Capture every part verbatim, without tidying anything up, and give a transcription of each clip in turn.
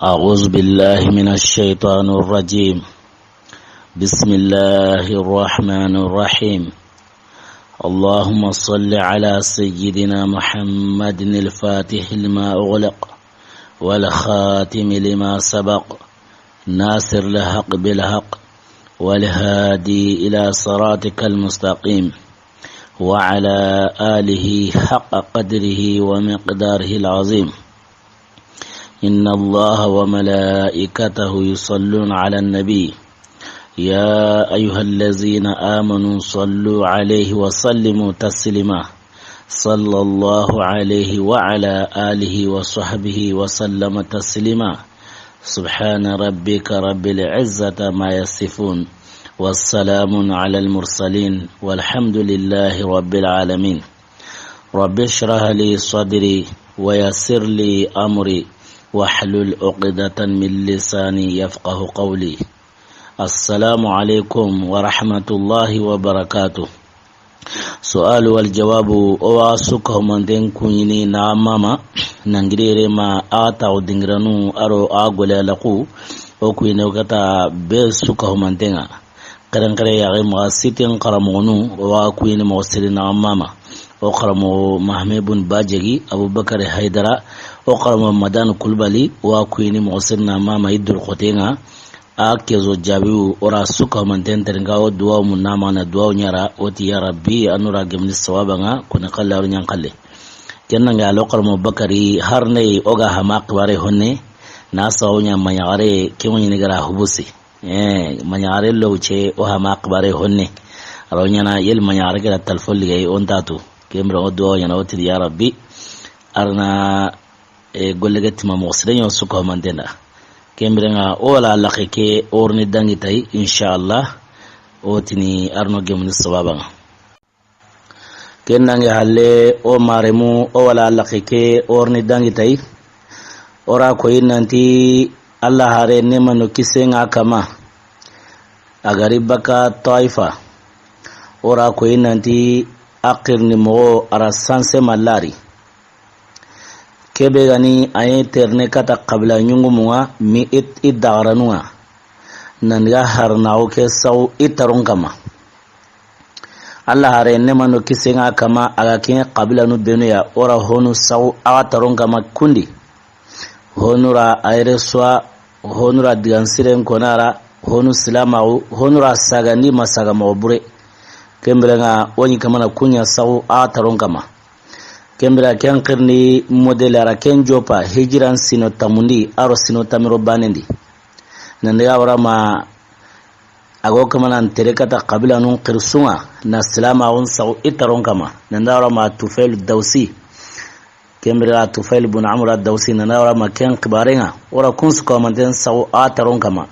أعوذ بالله من الشيطان الرجيم. بسم الله الرحمن الرحيم. اللهم صل على سيدنا محمد الفاتح لما أغلق والخاتم لما سبق ناصر الحق بالحق والهادي إلى صراطك المستقيم وعلى آله حق قدره ومقداره العظيم. إن الله وملائكته يصلون على النبي، يا أيها الذين آمنوا صلوا عليه وسلموا تسليما. صلى الله عليه وعلى آله وصحبه وسلم تسليما. سبحان ربك رب العزة ما يصفون، والسلام على المرسلين، والحمد لله رب العالمين. رب اشرح لي صدري ويسر لي أمري واحلل عقدة من لساني يفقه قولي. السلام عليكم ورحمة الله وبركاته. سؤال والجواب. O wa su kahumanten kuɲini na mama, nangirere ma a taxu dingiranu aro a gole alaku, o kuɲini o kata be su kahumanten ŋa. Xerenxere yaxe maxa siten xaramoxonu, o wa kuɲini moxo siri na mama. O xaramoxo Mahame Bun Bajegi, Abubakar Haydara, o xaramoxo Madan Kulbali, o wa kuɲini moxo siri na mama i dol xoten ŋa. A kezo jabiwu, o ra su kahumanten terinka, o duwawu munna mana duwawu ɲara, o ti ya Rabbi, a nu ra gemni sawaba ŋa, kuni xalle a ru ɲan xalle. Ken nange a lo xaramoxo Bakari, har ne o ga hama xibare honne, na sawo ɲa maɲaxare, ke ŋo ɲini gara hubusi. Eh, maɲaxare lo ce o hama xibare honne. A ro ɲana yel maɲaxare kira talfo ligay on tatu. Kembra o duwawu ɲana o ti ya Rabbi. Arna e golle ga tima moxo sire ɲo su kahumanten da. Kembirenga o wala laxe ke orni dangi tay, inshallah. O tini arno gemni sawaba ŋa. Ken nange halle o maremu o wala laxe ke orni dangi tay. O ra koyi nanti Allah hare nemano kisen ŋa kama. A gari baka Taifa. O ra koyi nanti a xirni moxo a ra sanse mallari. Kebe gani a ye terne kata xabila ɲungumu ŋa mi i daxaranu ŋa. Nandiga harnaxu ke saxu i taron kama. Allah hare nemano kisen ŋa kama a ga ke xabilanu benu ya o ra honu saxu a ga taron kama kundi. Honu ra ayre swa, honu ra digan siren konara, honu silamaxu, honu ra sagandi ma saga moxo bure. Kembirenga o ɲi kamana kuɲa saxu a ga taron kama. Kembira ken xirni modele a ra ken jopa hijiran sino tamundi a ro sino tamiro banendi. Nandiga wara ma a go kamanan tere kata xabilanun xirsun ŋa na silamaxun saxu i taron kama. Nanda wara ma Tufel Dawsi. Kembira Tufel bun Amra Dawsi nanda wara ma ken xibaren ŋa. O ra kun su kahumanten saxu a taron kama.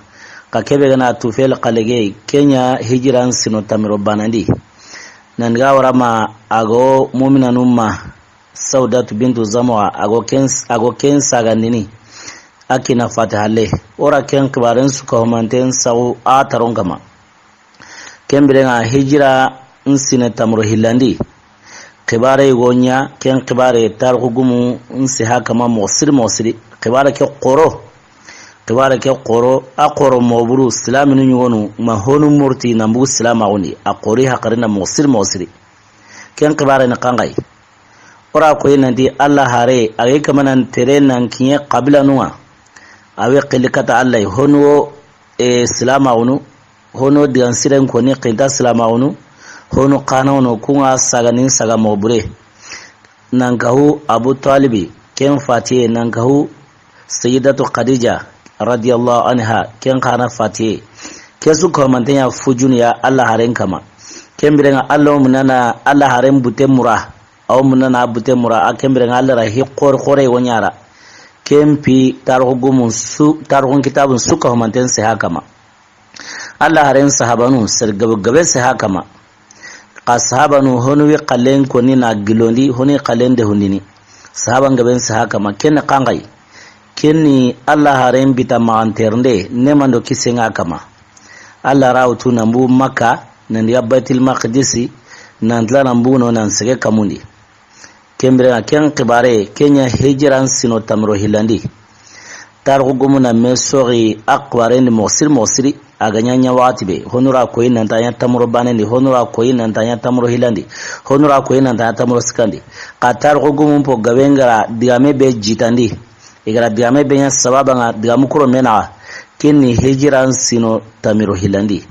Ka kebe gana Tufel xalege ke ɲa hijiran sino tamiro banandi. Nandiga wara ma a go muminanun ma Saudatu bintu Zamoa, a go ken, a go ken sagandini. A kina fati halle. O ra ken xibaren su kahumanten saxu a taron kama. Kembirenga hijira n sine tamro hillandi. Xibare go ɲa ken xibare tarixu gumu n siha kama moxo siri moxo siri. Xibare ke xoro. Xibare ke xoro, a xoro moxo buru silaminu ɲugonu ma honu murti nan bugu silamaxundi. A xori haqarinda moxo siri moxo siri. Ken xibare ni xanxayi. O ra koyi nanti Allah hare a ga kamanan tere nan kiɲe xabilanun ŋa. A we xili kata Allah honu wo, e, silamaxunu, honu digan siren koni xinta silamaxunu, honu xanawunu kun ŋa saganin saga moxo bure. Nan kahu Abu Talibi ken fatiye, nan kahu Sayyidatu Khadija radiyallahu anha ken xana fatiye. Ke su kahumanten ɲa fujunu ya Allah haren kama. Kembirenga Allah munana Allah haren bute mura. Aw munana bute mura a kembirenga Allah ra hi xori xore wo ɲara. Kempi tarixu gumun su, tarixun kitabun su kahumanten siha kama. Allah haren sahabanu sere gabe gabe siha kama. Xa sahabanu honu wi xallen koni na gilondi, honu wi xallen de hundini. Sahaban gaben siha kama ken xanxayi. Ken ni Allah haren bita maxanterinde nemando kisen ŋa kama. Allah ra wutu nan bugu Makka, nan diga Baitul Maqdisi, nan tila nan bugu no nan sege kamundi. Kembirenga ken xibare ke ɲa hijiran sino tamiro hillandi. Tarixu gumu na me soxi a xibaaren di moxo siri moxo siri. A ga ɲa ɲa waxati be, honu ra koyi nan ti a ɲa tamuro baane ndi, honu ra koyi nan ti a ɲa tamuro hilandi, honu ra koyi nan ti a ɲa tamuro sikandi. Xa tarixu gumu po gabe n ga ra digame be jitandi, i ga ra digame be ɲa sababa ŋa digamu kuro me naxa, ken ni hijiran sino tamiro hilandi.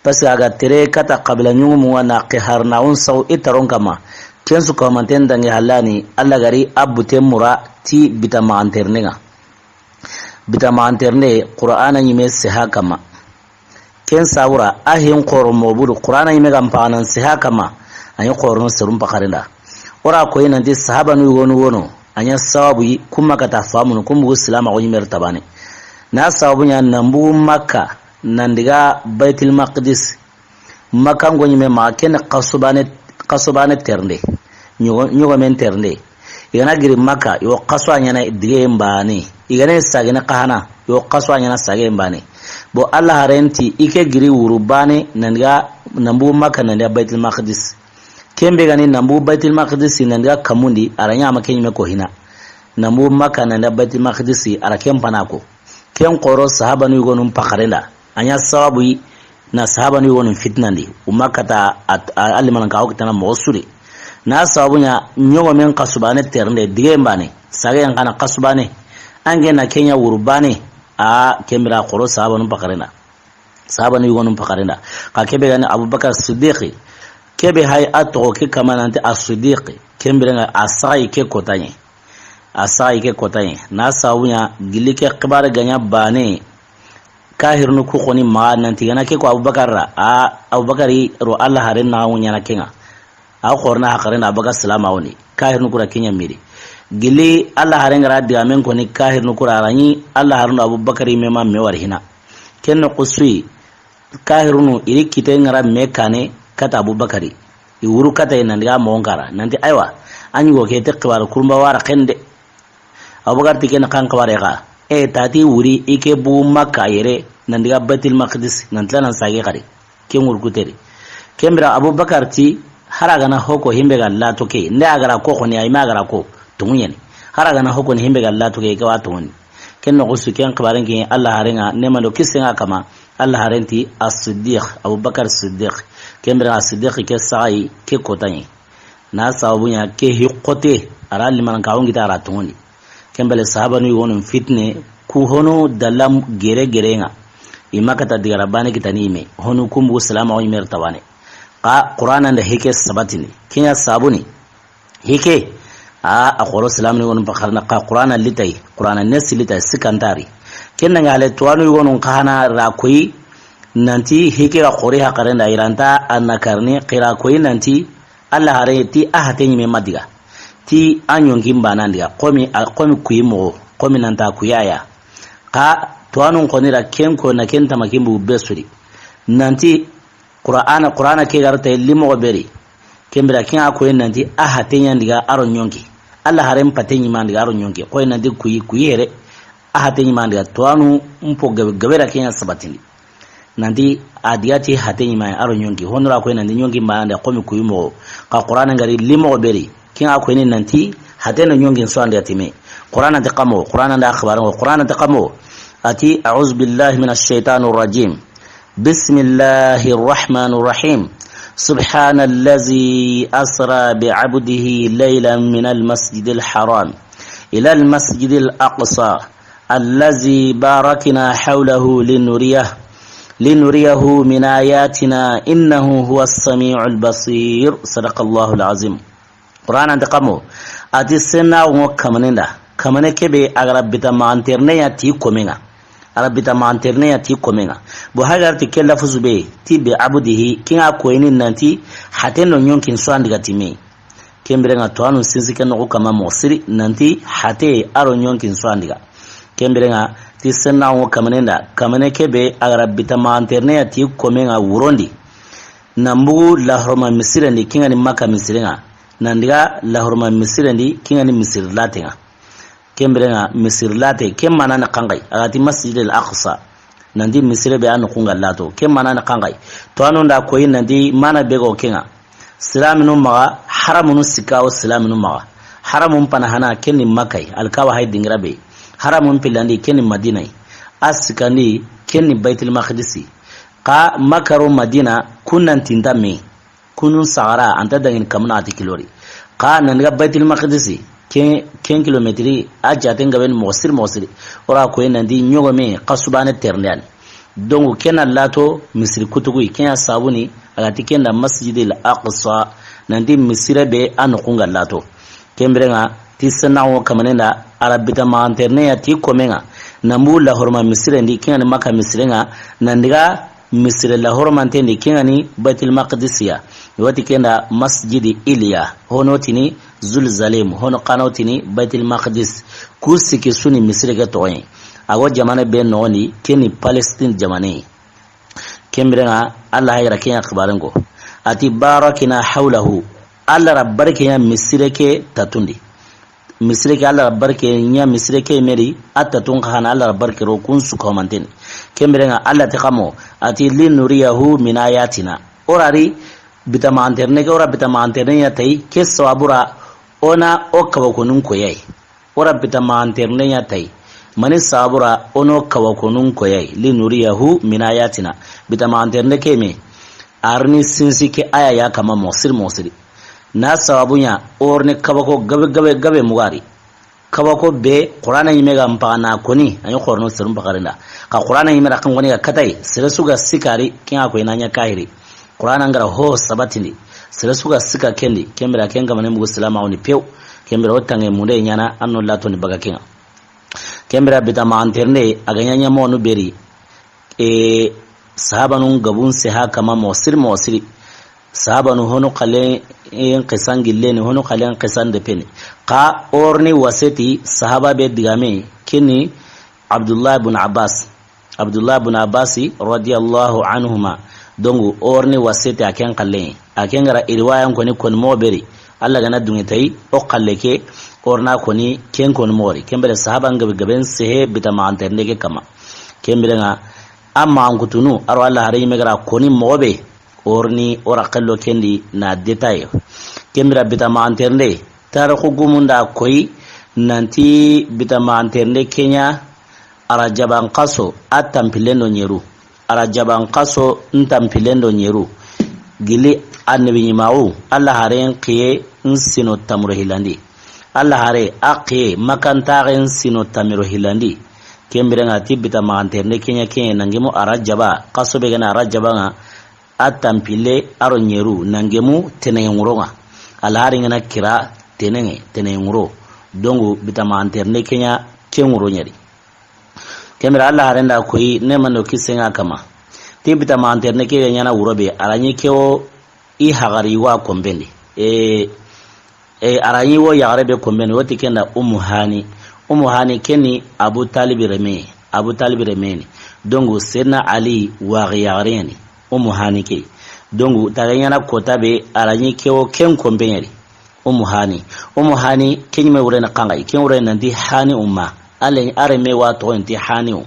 Parce que a ga tere kata xabila ɲuŋumu ŋa na xe harnaxun saxu i taron kanma, ken su kamanten dangi hallani, Alla ga ri a buten mura ti bita maxanterinde ŋa. Bita maxanterinde, Qur'ana ɲime seha kanma. Ken sabura, a hin xoro mobudu, Qur'ana ɲime ga n paxanan seha kanma, a ɲi xorono serun paxaren da. O ra koyi nan ti sahabanu yogonu wono, a ɲa sababu yi, kun ma kata famunu, kun bugu silamaxu ɲime ri ta baane. Na sababu ɲa nan bugu Makka, nan diga Baitul Maqdis, Makkanko ɲime maxa, ken ni xasu baane, xasu baane terinde, ɲogo-, ɲogomen terinde. I ga na giri Makka, i wo xasu a ɲaana digeyen baane. I ga na sagene xa hana, i wo xasu a ɲaana sageyen baane. Bon, Alla haren ti, i ke giri wuru baane, nan diga, nan bugu Makka, nan diga Baitul Maqdis. Ken be ga ni nan bugu Baitul Maqdis, nan diga kamundi, a ra ɲa ma ken ɲime ko hina. Nan bugu Makka, nan diga Baitul Maqdis, a ra ken pana ko. Ken xoro sahabanu yogonun paxaren da. A ɲa sababu yi, na sahabanu yogonun fitinandi. U ma kata a, a, a limanankaxu kitana moxo su di. Na sababu ɲa ɲogomen xasu baane terinde, digeyen baane, sageyen xa na xasu baane. An ke na ken ɲa wuru baane, a ken bire xoro sahabanu paxaren da. Sahabanu yogonun paxaren da. Xa ke be ga ni Abubakar Siddiqi. Ke be hay a toxo ke kanma nan ti a Siddiqi. Ken bire ŋa a saxayi ke kotaɲe. A saxayi ke kotaɲe. Na sababu ɲa gilli ke xibaare ga ɲa baane. Kahirunu ku xoni maxa nan ti i ga na ke ko Abubakar ra. A Abubakari ro Alla haren naxaŋu ɲaana ke ŋa. A xorna haxaren da a baga silamaxun di. Kahirunu ku ra ken ɲa miri. Gilli Alla haren ga ra digamen koni kahirunu ku ra, a ra ɲi Alla haren do Abubakari me ma me wari hina. Ken noxu su yi, kahirunu i ri kite ŋa ra me kaane kata Abubakari. I wuru kata yi nan diga moxon kara. Nan ti, aywa, a ɲi go ke te xibaare kurumba wara xende. Abubakar ti ken xa n xibaare xa. E, ta ti wuri i ke bugu Makka yere, nan diga Baitul Maqdis, nan tila nan sage xari. Ken wuru kuteri. Ken bire Abubakar ti, hari a ga na hoko himbe ga lato ke, nde a ga ra ko xoni, a yi ma a ga ra ko, tungu ɲeni. Hari a ga na hoko ni himbe ga lato ke, ke wa tungu ni. Ken noxu su ken xibaaren ke Alla haren ŋa, ne ma do kisen ŋa kanma, Alla haren ti a Siddiq, Abubakar Siddiq. Ken bire a Siddiq ke saxayi ke kotaɲe. Na sababu ɲa ke hi xote, a ra limanankaxun kita a ra tungu ni. Ken bale sahabanu yogonun fitine, ku honu dalla gere gere ŋa. I ma kata digara baane kitani i me. Honu kun bugu silamaxu ɲime ri ta baane. Xa Qur'ana nda hi ke sabatini. Ken ɲa sababu ni. Hi ke. A, a xoro silamini yogonun paxaren da xa Qur'ana litay. Qur'ana nesi litay sikantari. Ken na ŋa hale tuwanu yogonun xa hana ra koyi. Nan ti hi ke ga xori haxaren da i ra nta a na karini xa i ra koyi nan ti Alla hare ti a hate ɲime ma diga. Ti a ɲonkin baane an diga. Xomi, a, xomi kuyi moxo. Xomi nan ta kuyi a ya. Xa tuwanun xoni ra ken ko na ken tamakin bugu be su di. Nan ti Qur'ana, Qur'ana ke ga ra ta limoxo be ri. Ken bire ken ŋa koyi nan ti a hate ɲa n diga a ro ɲonki. Alla haren pate ɲime an diga a ro ɲonki. Koyi nan ti kuyi, kuyi here. A hate ɲime an diga. Tuwanu n po gabe, gabe ra ken ɲa sabatindi. Nan ti a diga ti hate ɲime a ro ɲonki. Honu ra koyi nan ti ɲonki ma an diga xomi kuyi moxo. Xa Qur'ana ga ri limoxo be ri. Ken ŋa koyi ni nan ti hate no ɲonkin su an diga ti me. Qur'ana nta xa moxo. Qur'ana nda xibaaren ŋa. Qur'ana nta xa moxo. A ti, أعوذ بالله من الشيطان الرجيم. بسم الله الرحمن الرحيم. سبحان الذي أسرى بعبده ليلا من المسجد الحرام إلى المسجد الأقصى الذي باركنا حوله لنريه، لنريه من آياتنا إنه هو السميع البصير. صدق الله العظيم. Qur'ana nta xa moxo. A ti senna ŋo kamanen da. Kamane ke be a ga ra bita maxanterinde ɲa ti komen ŋa. A ra bita maxanterinde ɲa ti komen ŋa. Bo hagar ti ke lafuzu be ti bi abdihi, ken ŋa koyi ni nan ti hate no ɲonkin su an diga ti me. Ken bire ŋa tuwanu sinsi ken noxu kanma moxo siri nan ti hate a ro ɲonkin su an diga. Ken bire ŋa ti senna ŋo kamanen da. Kamane ke be a ga ra bita maxanterinde ɲa ti komen ŋa wuron di. Nan bugu lahoroma misiren di, ken ŋa ni Makka misiren ŋa. Nan diga lahoroma misiren di, ken ŋa ni misiri laten ŋa. Ken bire ŋa misiri late, ken maana ni xa ŋa yi, a ga ti Masjidil Aqsa. Nan ti misire be a noxun ŋa lato, ken maana ni xa ŋa yi. Tuwanu nda koyi nan ti maana be ga ken ŋa. Silaminu maxa, haramunu sikka wo silaminu maxa. Haramun pana hana ken ni Makka yi, Alkaaba hay dingira be. Haramun pillandi, ken ni Madina yi. A sikandi, ken ni Baitul Maqdisi. Xa Makka do Madina, kun nan tinta me. Kunun saxara, a nta dangini kamuna a ti kilori. Xa nan daga Baitul Maqdisi, ken, ken kilometiri, a jaaten gabe ni moxo siri, moxo siri. O ra koyi nanti ɲogome, xa subane terende ya ni. Donc, ken na lato misiri kutugu yi, ken ya sabu ni, a ga ti ken da Masjidil Aqsa, nanti misire be a noxun ga lato. Ken biren ŋa, ti sennaxo kamanen da, a ra bita maxanterene ya ti komen ŋa, nan bu la horma misiren di, ken ŋa ni Makka misiren ŋa, nan daga misire la horomanten di, ken ŋa ni Baitul Maqdis ya. I wa ti ken da Masjidi Iliya, hono tini Zulzalem, hono xa na tini Baitul Maqdis. Ku sikki su ni misire ke toxon ŋa. A go jamane be noxon di, ken ni Palestine jamane. Ken biren ŋa, Alla hayi ra ken ya xibaaren ko. A ti barakna hawlahu. Alla ra barke ya misire ke tatun di. Misire ke, Alla ra barke ɲa misire ke meri, a tatun xa na Alla ra barke ro kun su ko manteni. Ken biren ŋa Alla ti xa mo, a ti linuriyahu min ayatina. O ra ri bita maxanterene ke, o ra bita maxanterene ya tayi, ke sababu ra o na o kawakonun koyi. O ra bita maxanterene ya tayi. Mani sababu ra o na o kawakonun koyi. Linuriyahu min ayatina. Bita maxanterene ke me. A ri ni sinsi ke aya ya kama moxo siri moxo siri. Na sababu ɲa, o ri ni kabako gabe, gabe, gabe mugari. Kabako be, Qur'ana ɲi me ga n paxa na koni, a ɲi xorono serun paxarinda. Xa Qur'ana ɲi me ra xa n koni ga katayi, sere su ga sikari, ken ŋa koyi na ɲa kahiri. Qur'ana n ga ra ho sabatindi, sere su ga sika kendi, ken bira ken kamane mugu silama woni pew, ken bira o tange munde ɲana, an no lato ni baga ken ŋa. Ken bira bita maxanterende, a ga ɲa ɲa moxonu beri, e, sahabanun gabun seha kama moxo siri moxo siri. Sahabanu hono xalen xisan gilleni, hono xalen xisan depeni. Xa o ri ni waseti sahaba be digame, ken ni Abdullah ibn Abbas. Abdullah ibn Abbas radiyallahu anhuma. Donc, o ri ni waseti a ken xalen. A ken ga ra i riwayan koni, koni moxo beri. Alla ga na dunge tayi, o xalle ke, o ri na koni, ken koni moxo ri. Ken bere sahaban gabe gaben sehe bita maxanterende ke kama. Ken biren ŋa, a maxankutunu, a ro Alla haare ɲi me ga ra koni moxo be, o ri ni o ra xello kendi na détail. Ken bira bita maxanterende, tarixu gumun da koyi, nanti bita maxanterende ke ɲa, a ra jaban xaso, a tanpillen do ɲeru. A ra jaban xaso, n tanpillen do ɲeru. Gili annabi ɲimaxu, Alla haaren xiye n sino tamuro hilandi. Alla haare a xiye makantaxe n sino tamuro hilandi. Ken biren ŋa ti bita maxanterende ke ɲa ke ɲa nangemu a ra jaba, xaso be ga na a ra jaba ŋa, a tanpille a ro ɲeru, nangemu tenenŋe ŋuron ŋa. Alla haare ŋa na kira tenenŋe, tenenŋe ŋuro. Donc, bita maxanterende ke ɲa ke ŋuro ɲeri. Ken bira Alla haaren da koyi ne mando kisen ŋa kama. Ti bita maxanterende ke ɲa na wuro be, a ra ɲi ke wo i haxari wa konpen di. E, e, a ra ɲi wo yaxare be konpen di, wo ti ken da Ummu Hani. Ummu Hani ken ni Abu Talib reme, Abu Talib reme ni. Donc, Seydina Ali waxi yaxare ni. Ummu Hani ke. Donc, taxe ɲa na kota be, a ra ɲi ke wo ken konpen ɲeri. Ummu Hani. Ummu Hani, ken ɲi me wure na xanxayi. Ken wure nanti Hani Umma. Alle, a reme wa toxo nti Hani u.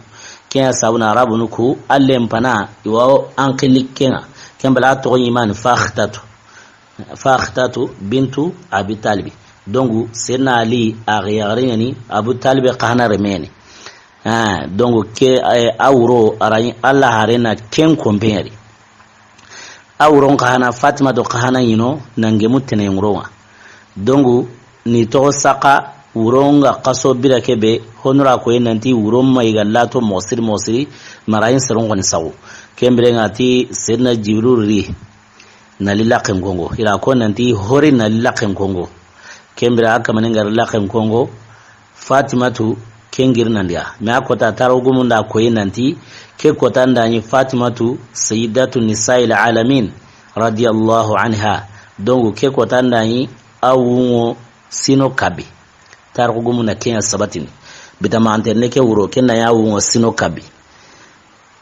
Ken ya sabu na Arabunu ku, alle n pana, i wa o an xili ken ŋa. Ken bala a toxo ɲi mani Faxtatu. Faxtatu bintu Abi Talibi. Donc, Seydina Ali a yaxare ɲa ni, Abu Talibi xa na reme ni. Ah, donc, ke, eh, a wuro, a ra ɲi Alla haare na ken konpen ɲeri. A wuron xa hana, Fatimatu xa hana ɲi no, nangemu tenenŋe ŋuron ŋa. Donc, ni toxo saxa, wuron ŋa xaso bira ke be, hono ra koyi nanti wuron ma i ga lato moxo siri moxo siri, ma ra ɲi serun xoni saxu. Ken biren ŋa ti Seydina Jibril ri, na li laxen kongo. I ra ko nanti hori na li laxen kongo. Ken bira a kamanen ga ri laxen kongo, Fatimatu ken giri nan di ya. Mais a kota tarixu gumun da koyi nanti, ke kota n da ɲi Fatimatu Sayyidatu Nisa'il Alamin radiyallahu anha. Donc, ke kota n da ɲi a wunŋo sino kabi. Tarixu gumun da ken ya sabatini. Bita maxanterende ke wuro, ken na ɲi a wunŋo sino kabi.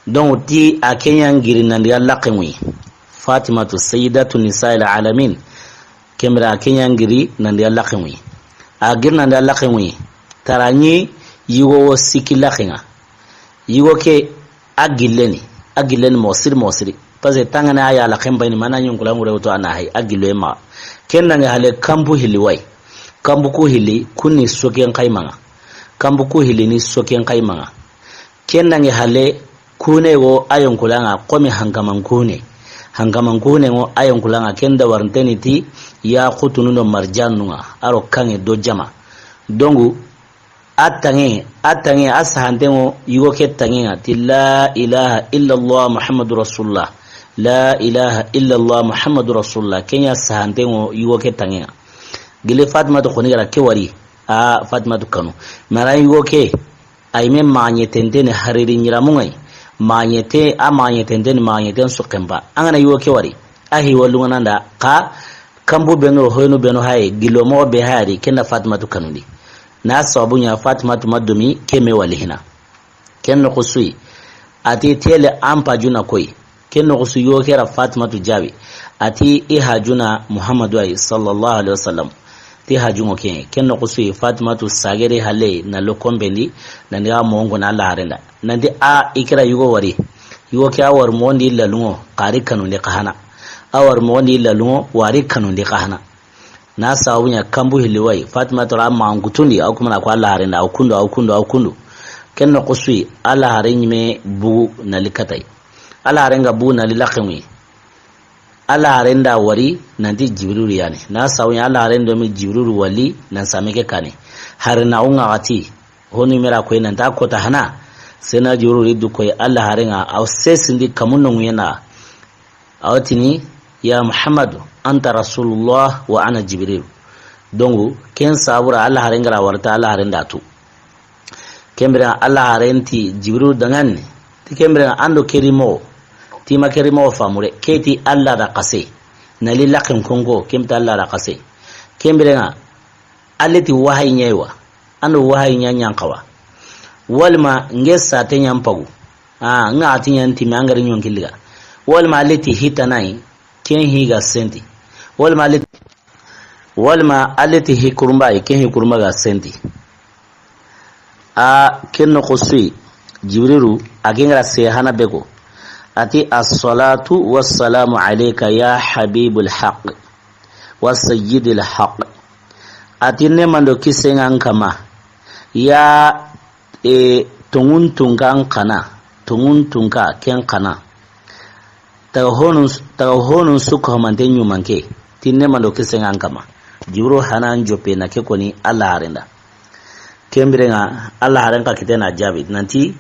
Donc, ti a ke ɲa n giri nan di a laxen ŋuyi. Fatimatu Sayyidatu Nisa'il Alamin. Ken bira a ke ɲa n giri nan di a laxen ŋuyi. A giri nan di a laxen ŋuyi. Tara ɲi yigo wo sikki laxen ŋa. Yigo ke a gilleni. A gilleni moxo siri moxo siri. Parce que tangana a ya laxen bayini, mana ɲi n kula ŋure wuto a na hayi. A gillo e maxa. Ken nange hale kampu hilli wa yi. Kampu ku hilli, kun ni soken xayma ŋa. Kanbu ku hilini soken xaymaŋa. Ken nange hale kune go a yonkulaŋa, komi hankaman kune. Hankaman kune go a yonkulaŋa, ken da waranteni ti ya xutunu do marjanunŋa, a ro kaŋe do jama. Dongu, a taŋe, a taŋe, a sahanteŋo yigo ke taŋeŋa, ti la ilaha illallah Muhammadu Rasulullah. La ilaha illallah Muhammadu Rasulullah. Kenya sahanteŋo yigo ke taŋeŋa. Gile Fatimatu xoni gara ke wari, a Fatimatu kanu. Mara yigo ke, a yi me maɲetenteni hariri ɲiramuŋa yi. Maɲete, a maɲetenteni maɲeten sukkemba. An gana yigo ke wari, a hi walluŋananda, xa kanbu benu, hoynu benu haye, gilo moxo be hayadi, ken da Fatimatu kanundi. Na sababu ɲa Fatimatu ma domi, ke me wali hina. Ken noxo suyi. A ti tele an pajuna koyi. Ken noxo su yo kera Fatimatu jaabi. A ti i hajuna Muhammadu ayi, sallallahu alaihi wasallam. Ti hajungo ke. Ken noxo suyi Fatimatu sageri hale na lo kombendi, nandi a mongo na la harenda. Nandi a ikira yugo wari. Yugo ke a war mondi lalungo, kari kanundi kahana. A war mondi lalungo, wari kanundi kahana. Na sababu ɲa kanbu hilli wayi, Fatimatu ra mankutundi, aw kuma na ko Alla haren da, aw kundu, aw kundu, aw kundu. Ken noxo suyi, Alla haren ɲime bugu na likatay. Alla haren ga bugu na li laxenwi. Alla haren da wari, nanti Jibrilu yani. Na sababu ɲa Alla haren do mi Jibrilu wali, nan same ke kane. Hari na unga gati, honu mera koy nanta kota hana. Sena Jibrilu ri du koy Alla haren ŋa, aw sesindi kamun no ŋuyena. Awa tini, "Ya Muhammadu, anta Rasulullah wa ana Jibril." Dongu, ken sabura Alla haren gara warta Alla haren da tu. Ken biren Alla haren ti Jibril dangan ni. Ti ken biren ando keri mo. Ti ma keri mo famure. Ke ti Alla da kase. Na li lakin kongo, ken ta Alla da kase. Ken biren a le ti wahayi ɲa yi wa. Ando wahayi ɲa ɲan xawa. Walma nge sate ɲan pagu. A, nga ati ɲan ti me angari ɲon kiliga. Walma a le ti hitanayi, ken hi ga senti. Walma a le ti, walma a le ti hikurumba yi, ken hikurumba ga senti. A, ken noxo suyi, Jibrilu, a ken gara se hana be ko. A ti, "Assalatu wassalamu alayka ya habibul haq, wa sayyidil haq." A ti, "Ne mando kisengan kama, ya, e, tongun tunkan kana, tongun tunka ken kana." Taga honun, taga honun su ka homante ɲumanke. Ti ne mando kisengan kama. Jibrilu hana n jope na ke koni Alla haren da. Ken biren ŋa Alla haren ka kite na jaabi. Nanti,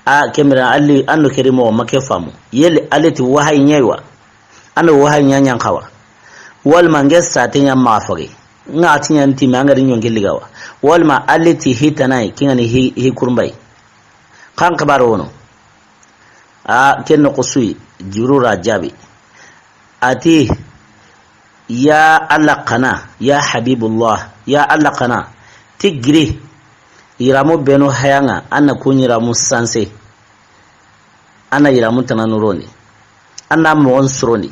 a, ken biren ŋa alli, ando keri mo ma ke famu. Yeli a le ti wahayi ɲa yi wa. Ando wahayi ɲa ɲan xawa. Walma nge sate ɲa ma fage. Nga ati ɲan ti me angari ɲon kiliga wa. Walma a le ti hitanayi, ken ga ni hi, hikurumba yi. Kan xibaro wono. A, ken noxo suyi, Jibrilu ra jaabi. A ti, "Ya Alla kana, ya Habibullah, ya Alla kana, ti giri, yiramu benu hayaŋa, anna kun yiramu sanse, anna yiramu tananu rondi, anna mogon surondi.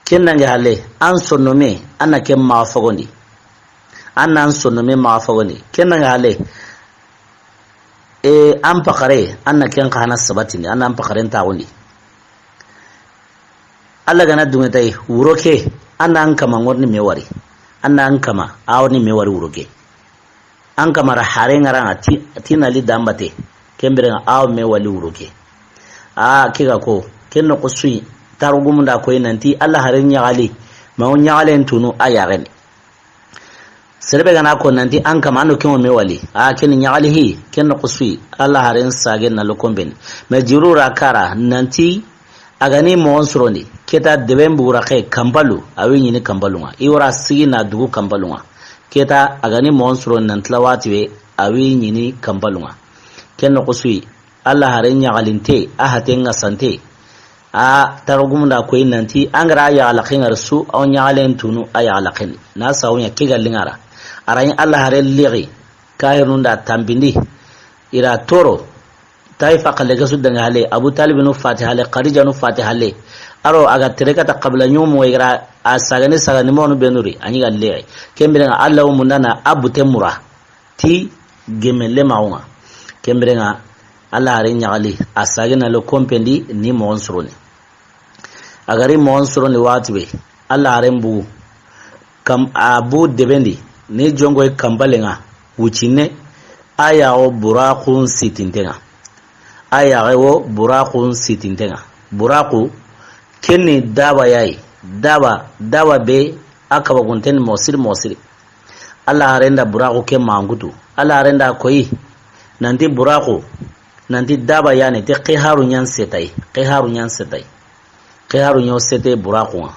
Ken nange hale, an sonno me, anna ken maxa fogondi. Anna an sonno me maxa fogondi. Ken nange hale, e, an pakare, anna ken xana sabatindi, anna an pakaren taxundi." Alla gana dunge tay, wuro ke, anna an kama ngorni me wari. Anna an kama, a worni me wari wuro ke. An kama ra hare ŋaraŋa ti, ti na li dambate. Ken biren ŋa a wo me wali wuro ke. A, ke ga ko, ken noxo suyi, tarugumunda koy nanti, Alla hare ɲaxali, ma wo ɲaxalen tunu a yaxen. Serebe gana ko nanti an kama ando ken wo me wali. A, ken ɲaxali hi, ken noxo suyi, Alla haren sagen na lo komben. Mais Jibrilu ra kara nanti, a gani mogon surondi, keta deben bugura ke kanpalu, a wi ɲini kanpalu ŋa. I wara sigi na dugu kanpalu ŋa. Keta a gani mogon surondi nan tilawati we, a wi ɲini kanpalu ŋa. Ken noxo suyi, Alla haren ɲaxalinte, a haten ŋa sante. A tarugumunda koy nanti, an gara yaxalaxen ŋa ra su, a wo ɲaxalen tunu a yaxalaxen. Na sawuɲa ke ga lingara. A ra ɲi Alla haren lixi, kahirunda tampindi. I ra toro, Taifa xalle ke su danga hale, Abu Talibinu fati hale, Xadijanu fati hale. A ro a ga tere kata xabila ɲumu i gara a sagani sagani monu benuri, a ɲi ga lixi. Ken biren ŋa Alla wo mundana a bute mura. Ti gemme le maxu ŋa. Ken biren ŋa Alla haren ɲaxali, a sagena lo kompendi ni mogon surondi. A gari mogon surondi waxati be, Alla haren bugu. Kam, a bu debendi, ni jongoy kanpalen ŋa, wucine, A yaxo buraqun sitinten ŋa. A yaxo buraqun sitinten ŋa. Buraqu, ken ni daba ya yi. Daba, daba be, a kabagunten ni moxo siri, moxo siri. Alla haren da buraqu ke mangutu. Alla haren da koyi. Nanti buraqu, nanti daba ya ni, ti xiharu ɲan setayi. Xiharu ɲan setayi. Xiharu ɲo sete buraqun ŋa.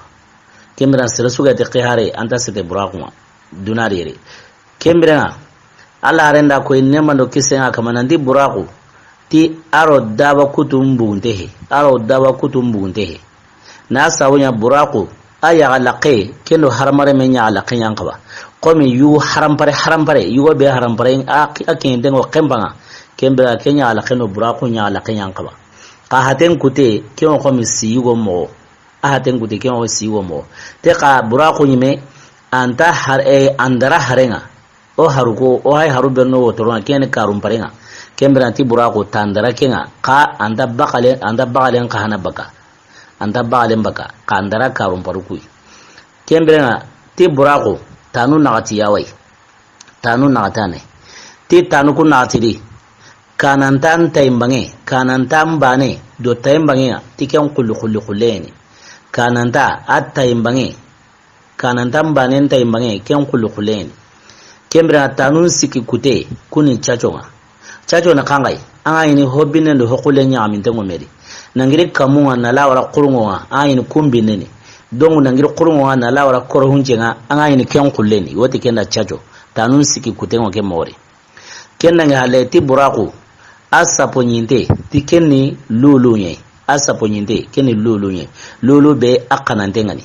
Ken biren sere su ga ti xihare, a nta sete buraqun ŋa. Duna di yere. Ken biren ŋa, Alla haren da koyi nemando kisen ŋa kama nanti buraqu, ti a ro daba kutu mbugunte he, a ro daba kutu mbugunte he. Na sabu ɲa buraqu, a yaxa laxe, ken do haramare me ɲaxa laxe ɲan xaba. Komi yugo harampare, harampare, yugo be harampare, a, a ken dengo xenpa ŋa. Ken biren ŋa, ken ɲaxa laxe no buraqu ɲaxa laxe ɲan xaba. Xa haten kute, ken ŋo komi si yugo moxo. A haten kuti ken o si wo mo. Te xa buraqu ɲime, a nta har-, eh, a ndara haren ŋa. O haru ko, o hay haru be no wotoro ŋa, ken ni karumparen ŋa. Ken biren ŋa ti buraqu ta ndara ken ŋa, xa a nta baxalen, a nta baxalen xa hana baka. A nta baxalen baka, xa a ndara karumparu kuyi. Ken biren ŋa ti buraqu, tanu naxati ya wa yi. Tanu naxatane. Ti tanu ku naxati di. Kananta n tayi n baŋe, kananta n baane, do tayi n baŋe ŋa, ti ken xulli, xulli, xulleyeni. Kananta, a tayi n baŋe, kananta n baane n tayi n baŋe, ken xulli, xulleyeni. Ken biren ŋa tanun sikki kute, kuni caco ŋa. Caco ni xanxayi, a ŋa ɲini ho binnen do ho xulle ɲaxaminten ŋo me di. Nangiri kamu ŋa na lawara xurunŋo ŋa, a ɲini kun binneni. Dongu nangiri xurunŋo ŋa na lawara korohunce ŋa, a ŋa ɲini ken xulleni, woti ken da caco. Tanun sikki kuten ŋo ke moxo di. Ken nange halle ti buraqu, a sapo ɲinte, ti ken ni lulu ɲe, a sapo ɲinte, ken ni lulu ɲe, lulu be a xanante ŋa ni.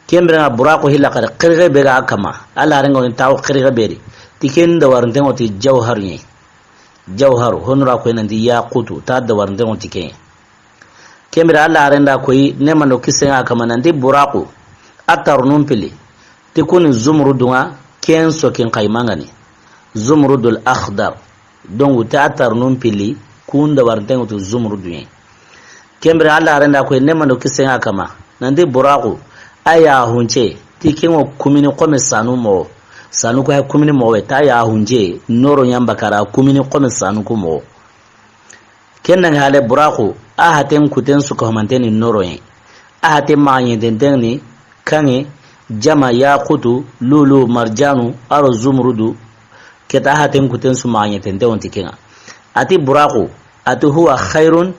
Ken biren ŋa buraqu hilla xari xirxe be ga a kama, Alla haren ŋa ni tawo xirxe be di, ti ken da warinten ŋo ti jawharu ɲe. Jawharu, honura ko nanti yaqutu, ta da warinten ŋo ti ken. Ken biren Alla haren da koyi nemando kisen ŋa kama nanti buraqu, a tarnun pili, ti kuni zumrudu ŋa, ken so ken xayma ŋa ni. Zumrudul akhdar. Dongu ti a tarnun pili, kun da warinten ŋo ti zumrudu ɲe. Ken biren Alla haren da koyi nemando kisen ŋa kama nanti buraqu, a ya hunce, ti ken ŋo kumini xome sanu moxo. Sanu ko hay kumini moxo we, ta ya hunce, noro ɲa n bakara kumini xome sanu ku moxo. Ken nange halle buraqu, a haten kuten su ka homanteni noro ɲe. A haten maxa ɲetenten ni kaŋe, jama, yaqutu, lulu, marjanu, a ro zumrudu. Keta a haten kuten su maxa ɲetenten wo nti ken ŋa. A ti buraqu, a ti huwa khairun,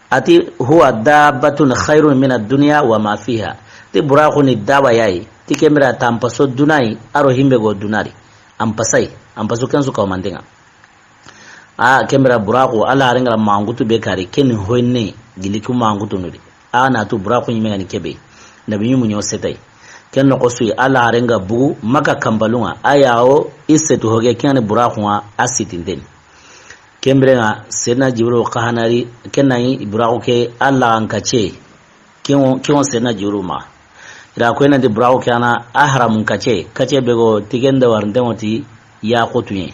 a ti huwa dabbatun khairun min ad-dunya wa ma fiha. Ti buraqu ni daba ya yi, ti ken biren ŋa ta n paso duna yi, a ro himbe go duna di. A n pasayi, a n paso ken su ka homanten ŋa. A ken biren ŋa buraqu, Alla haren ŋa ra mangutu be kari, ken ni hoyne, gili ku mangutu nuri. A na tu buraqu ɲime ŋa ni kebe. Nabi ɲumu ɲo setayi. Ken noxo su yi, Alla haren ŋa bugu, Maka kambalun ŋa. A ya wo, i setu hoge, ken ni buraqu ŋa, a sitinten ni. Ken biren ŋa, Seydina Jibril xa hanari, ken na yi buraqu ke, Alla an kace. Ken wo, ken wo Seydina Jibril ma. I ra koyi nanti buraqu ke a na a haramun kace, kace be go ti ken da warinten ŋo ti yaqutu ɲe.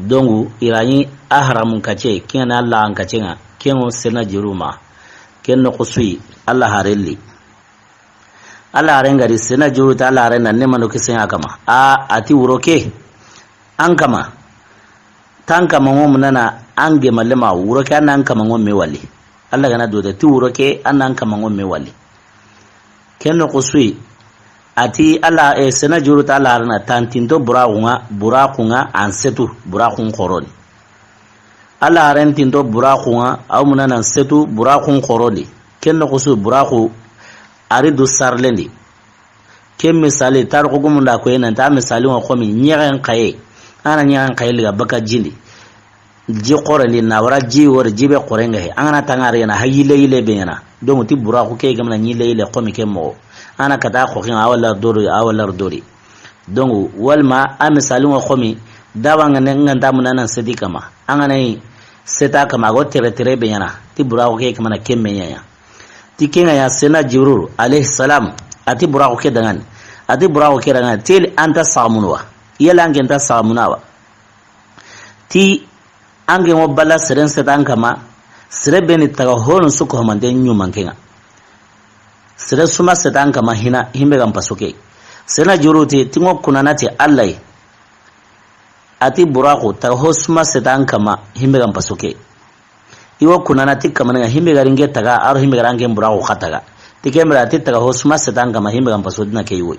Dongu, i ra ɲi a haramun kace, ken ŋa na Alla an kace ŋa, ken wo Seydina Jibril ma. Ken noxo su yi, Alla haren li. Alla haren ŋa ri Seydina Jibril ta Alla haren na nemando kisen ŋa kama. A, a ti wuro ke. An kama. Tan kama ŋo munana an gemalle ma wuro ke an an kama ŋo me wali. Alla ga na do de ti wuro ke an an kama ŋo me wali. Ken noxo su yi, a ti Alla, e, Seydina Jibril ta Alla haren na tantinto buraqu ŋa, buraqu ŋa an setu, buraqun xoroni. Alla haren tinto buraqu ŋa, a wo munana an setu, buraqun xoroni. Ken noxo su buraqu, a ri du sarlendi. Ken misali, tarixu gumun da koyi nanti a misali ŋo xomi ɲexen xaye. A na ɲexen xaye liga baka jindi. Ji xorendi na wara ji wori ji be xoren ŋa he. An ga na tanga ri na ha yille yille be ɲaana. Donc ti buraqu ke gamana ɲille yille xomi ke moxo. A na kata xoxin a wala dori, a wala dori. Donc walma a misali ŋo xomi daba ŋa ne ŋa nta munana seti kama. An ga na yi seta kama go tere tere be ɲaana. Ti buraqu ke kamana ke me ɲaɲa. Ti ken ŋa ya Seydina Jibril alayhi salam, a ti buraqu ke danŋa ni. A ti buraqu ke danŋa ni, teli an nta saxamunu wa? Yala an ke nta saxamunu wa? Ti an ke ŋo bala seren setan kama, sere be ni taga hono su ko homante ɲuman ke ŋa. Sere su ma setan kama hina, himbe ga n paso ke. Seydina Jibril ti, ti ŋo kunana ti Alla yi. A ti buraxu, taga ho suma setan kama, himbe gan paso ke. I wo kunana ti kamane nga himbe gari nge taga, aro himbe gari nge buraxu xa taga. Ti kembira a ti taga ho suma setan kama, himbe gan paso dina ke i wo.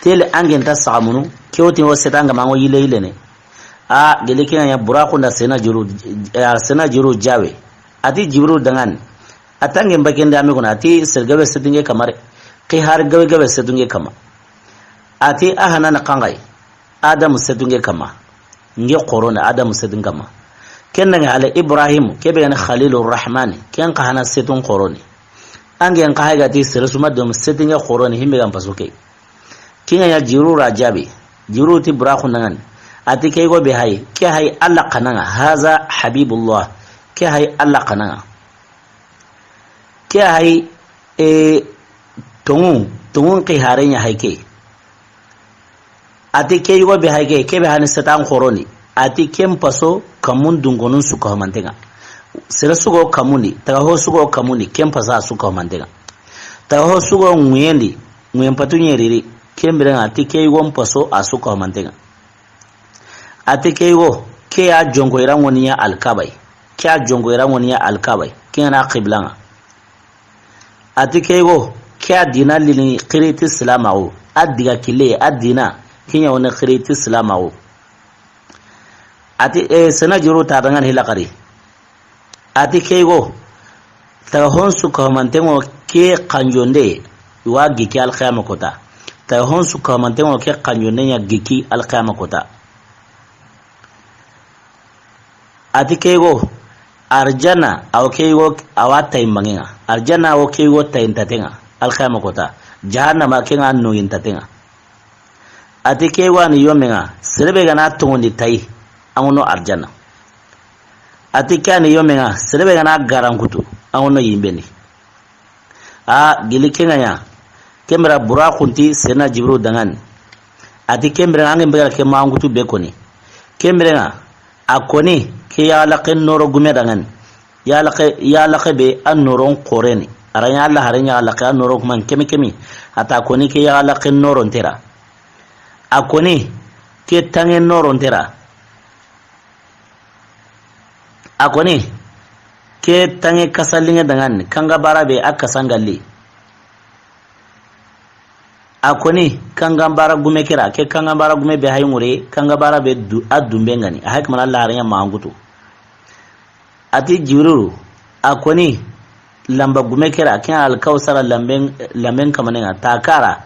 Tele angen ta saxamunu, ke wo ti wo setan kama ngo yile yile ne. A, gele ke nga ɲa buraxu nda sena juru, a, sena juru jawe. A ti Jibril dangan. A tangen bakende ame kuna, a ti sere gabe setu nge kamare. Ki har gabe gabe setu nge kama. A ti a hana na kangai. Adamu setu nge kama. Nge xoroni Adamu setu nge kama. Ken nga hale Ibrahim, kebe gani Khalilur Rahman, ken ka hana setun xoroni. Angen ka hayga ti sere suma dom setu nge xoroni, himbe gan paso ke. Kinga ya Jiru ra jabi. Jiru ti buraxu nangan. A ti ke go be hay, ke hay Allah kananga. Haza Habibullah. Ke hay Allah kananga. Ke hay, e, tongu, tongun ke hare ɲa hay ke. A ti ke yugo be hay ke, ke be hani setan xoroni. A ti ken paso kamun dungonun su ka mantenga. Sere sugo kamundi, taga ho sugo kamundi, ken pasa su ka mantenga. Taga ho sugo ŋuyendi, ŋuyen patu ɲeriri, ken birenga a ti ke yugo paso a su ka mantenga. A ti ke yugo, ke ya jonko ira ŋoniya alkabai. Ke ya jonko ira ŋoniya alkabai. Ke na qiblanga. A ti ke go, ke a dina lini xiri ti silamaxu. A diga kille, a dina, ke ɲa woni xiri ti silamaxu. A ti, e, sena juru ta dangan hilakari. A ti ke go, taga hon su kahumantengo ke kanjonde, wa giki alqiyama kota. Taga hon su kahumantengo ke kanjonde ɲa giki alqiyama kota. A ti ke go, arjanna, awa ke go, awa tayi mangenga. Arjanna, awa ke go, tayi ntatenga. Alqiyama kota. Jahannama, ke nga nogi ntatenga. A ti ke go ani yomenga, serebe gana tongondi tayi, angono arjanna. A ti ke ani yomenga, serebe gana garankutu, angono yimbendi. A gili ke nga ɲa. Kembira buraxun ti sena Jibril dangan. A ti kembira ange mbegara ke mangutu be koni. Kembira nga a koni ke ya laqe noro gume dangan. Ya laqe, ya laqe be a noron xoreni. Aranya Allah haranya laqe a noro kuma kemi kemi. A ta koni ke ya laqe noron tera. A koni ke tange noron tera. A koni ke tange kasalinge dangan kanga bara be a kasangalli. A koni kanga bara gume kera, ke kanga bara gume be hay ngure, kanga bara be du, a dumbe ngani. A hay kamana Allah haranya mangutu. A ti Jibril, a koni lamba gume kera, ke alkausara lamben, lamben kamanenga, takara.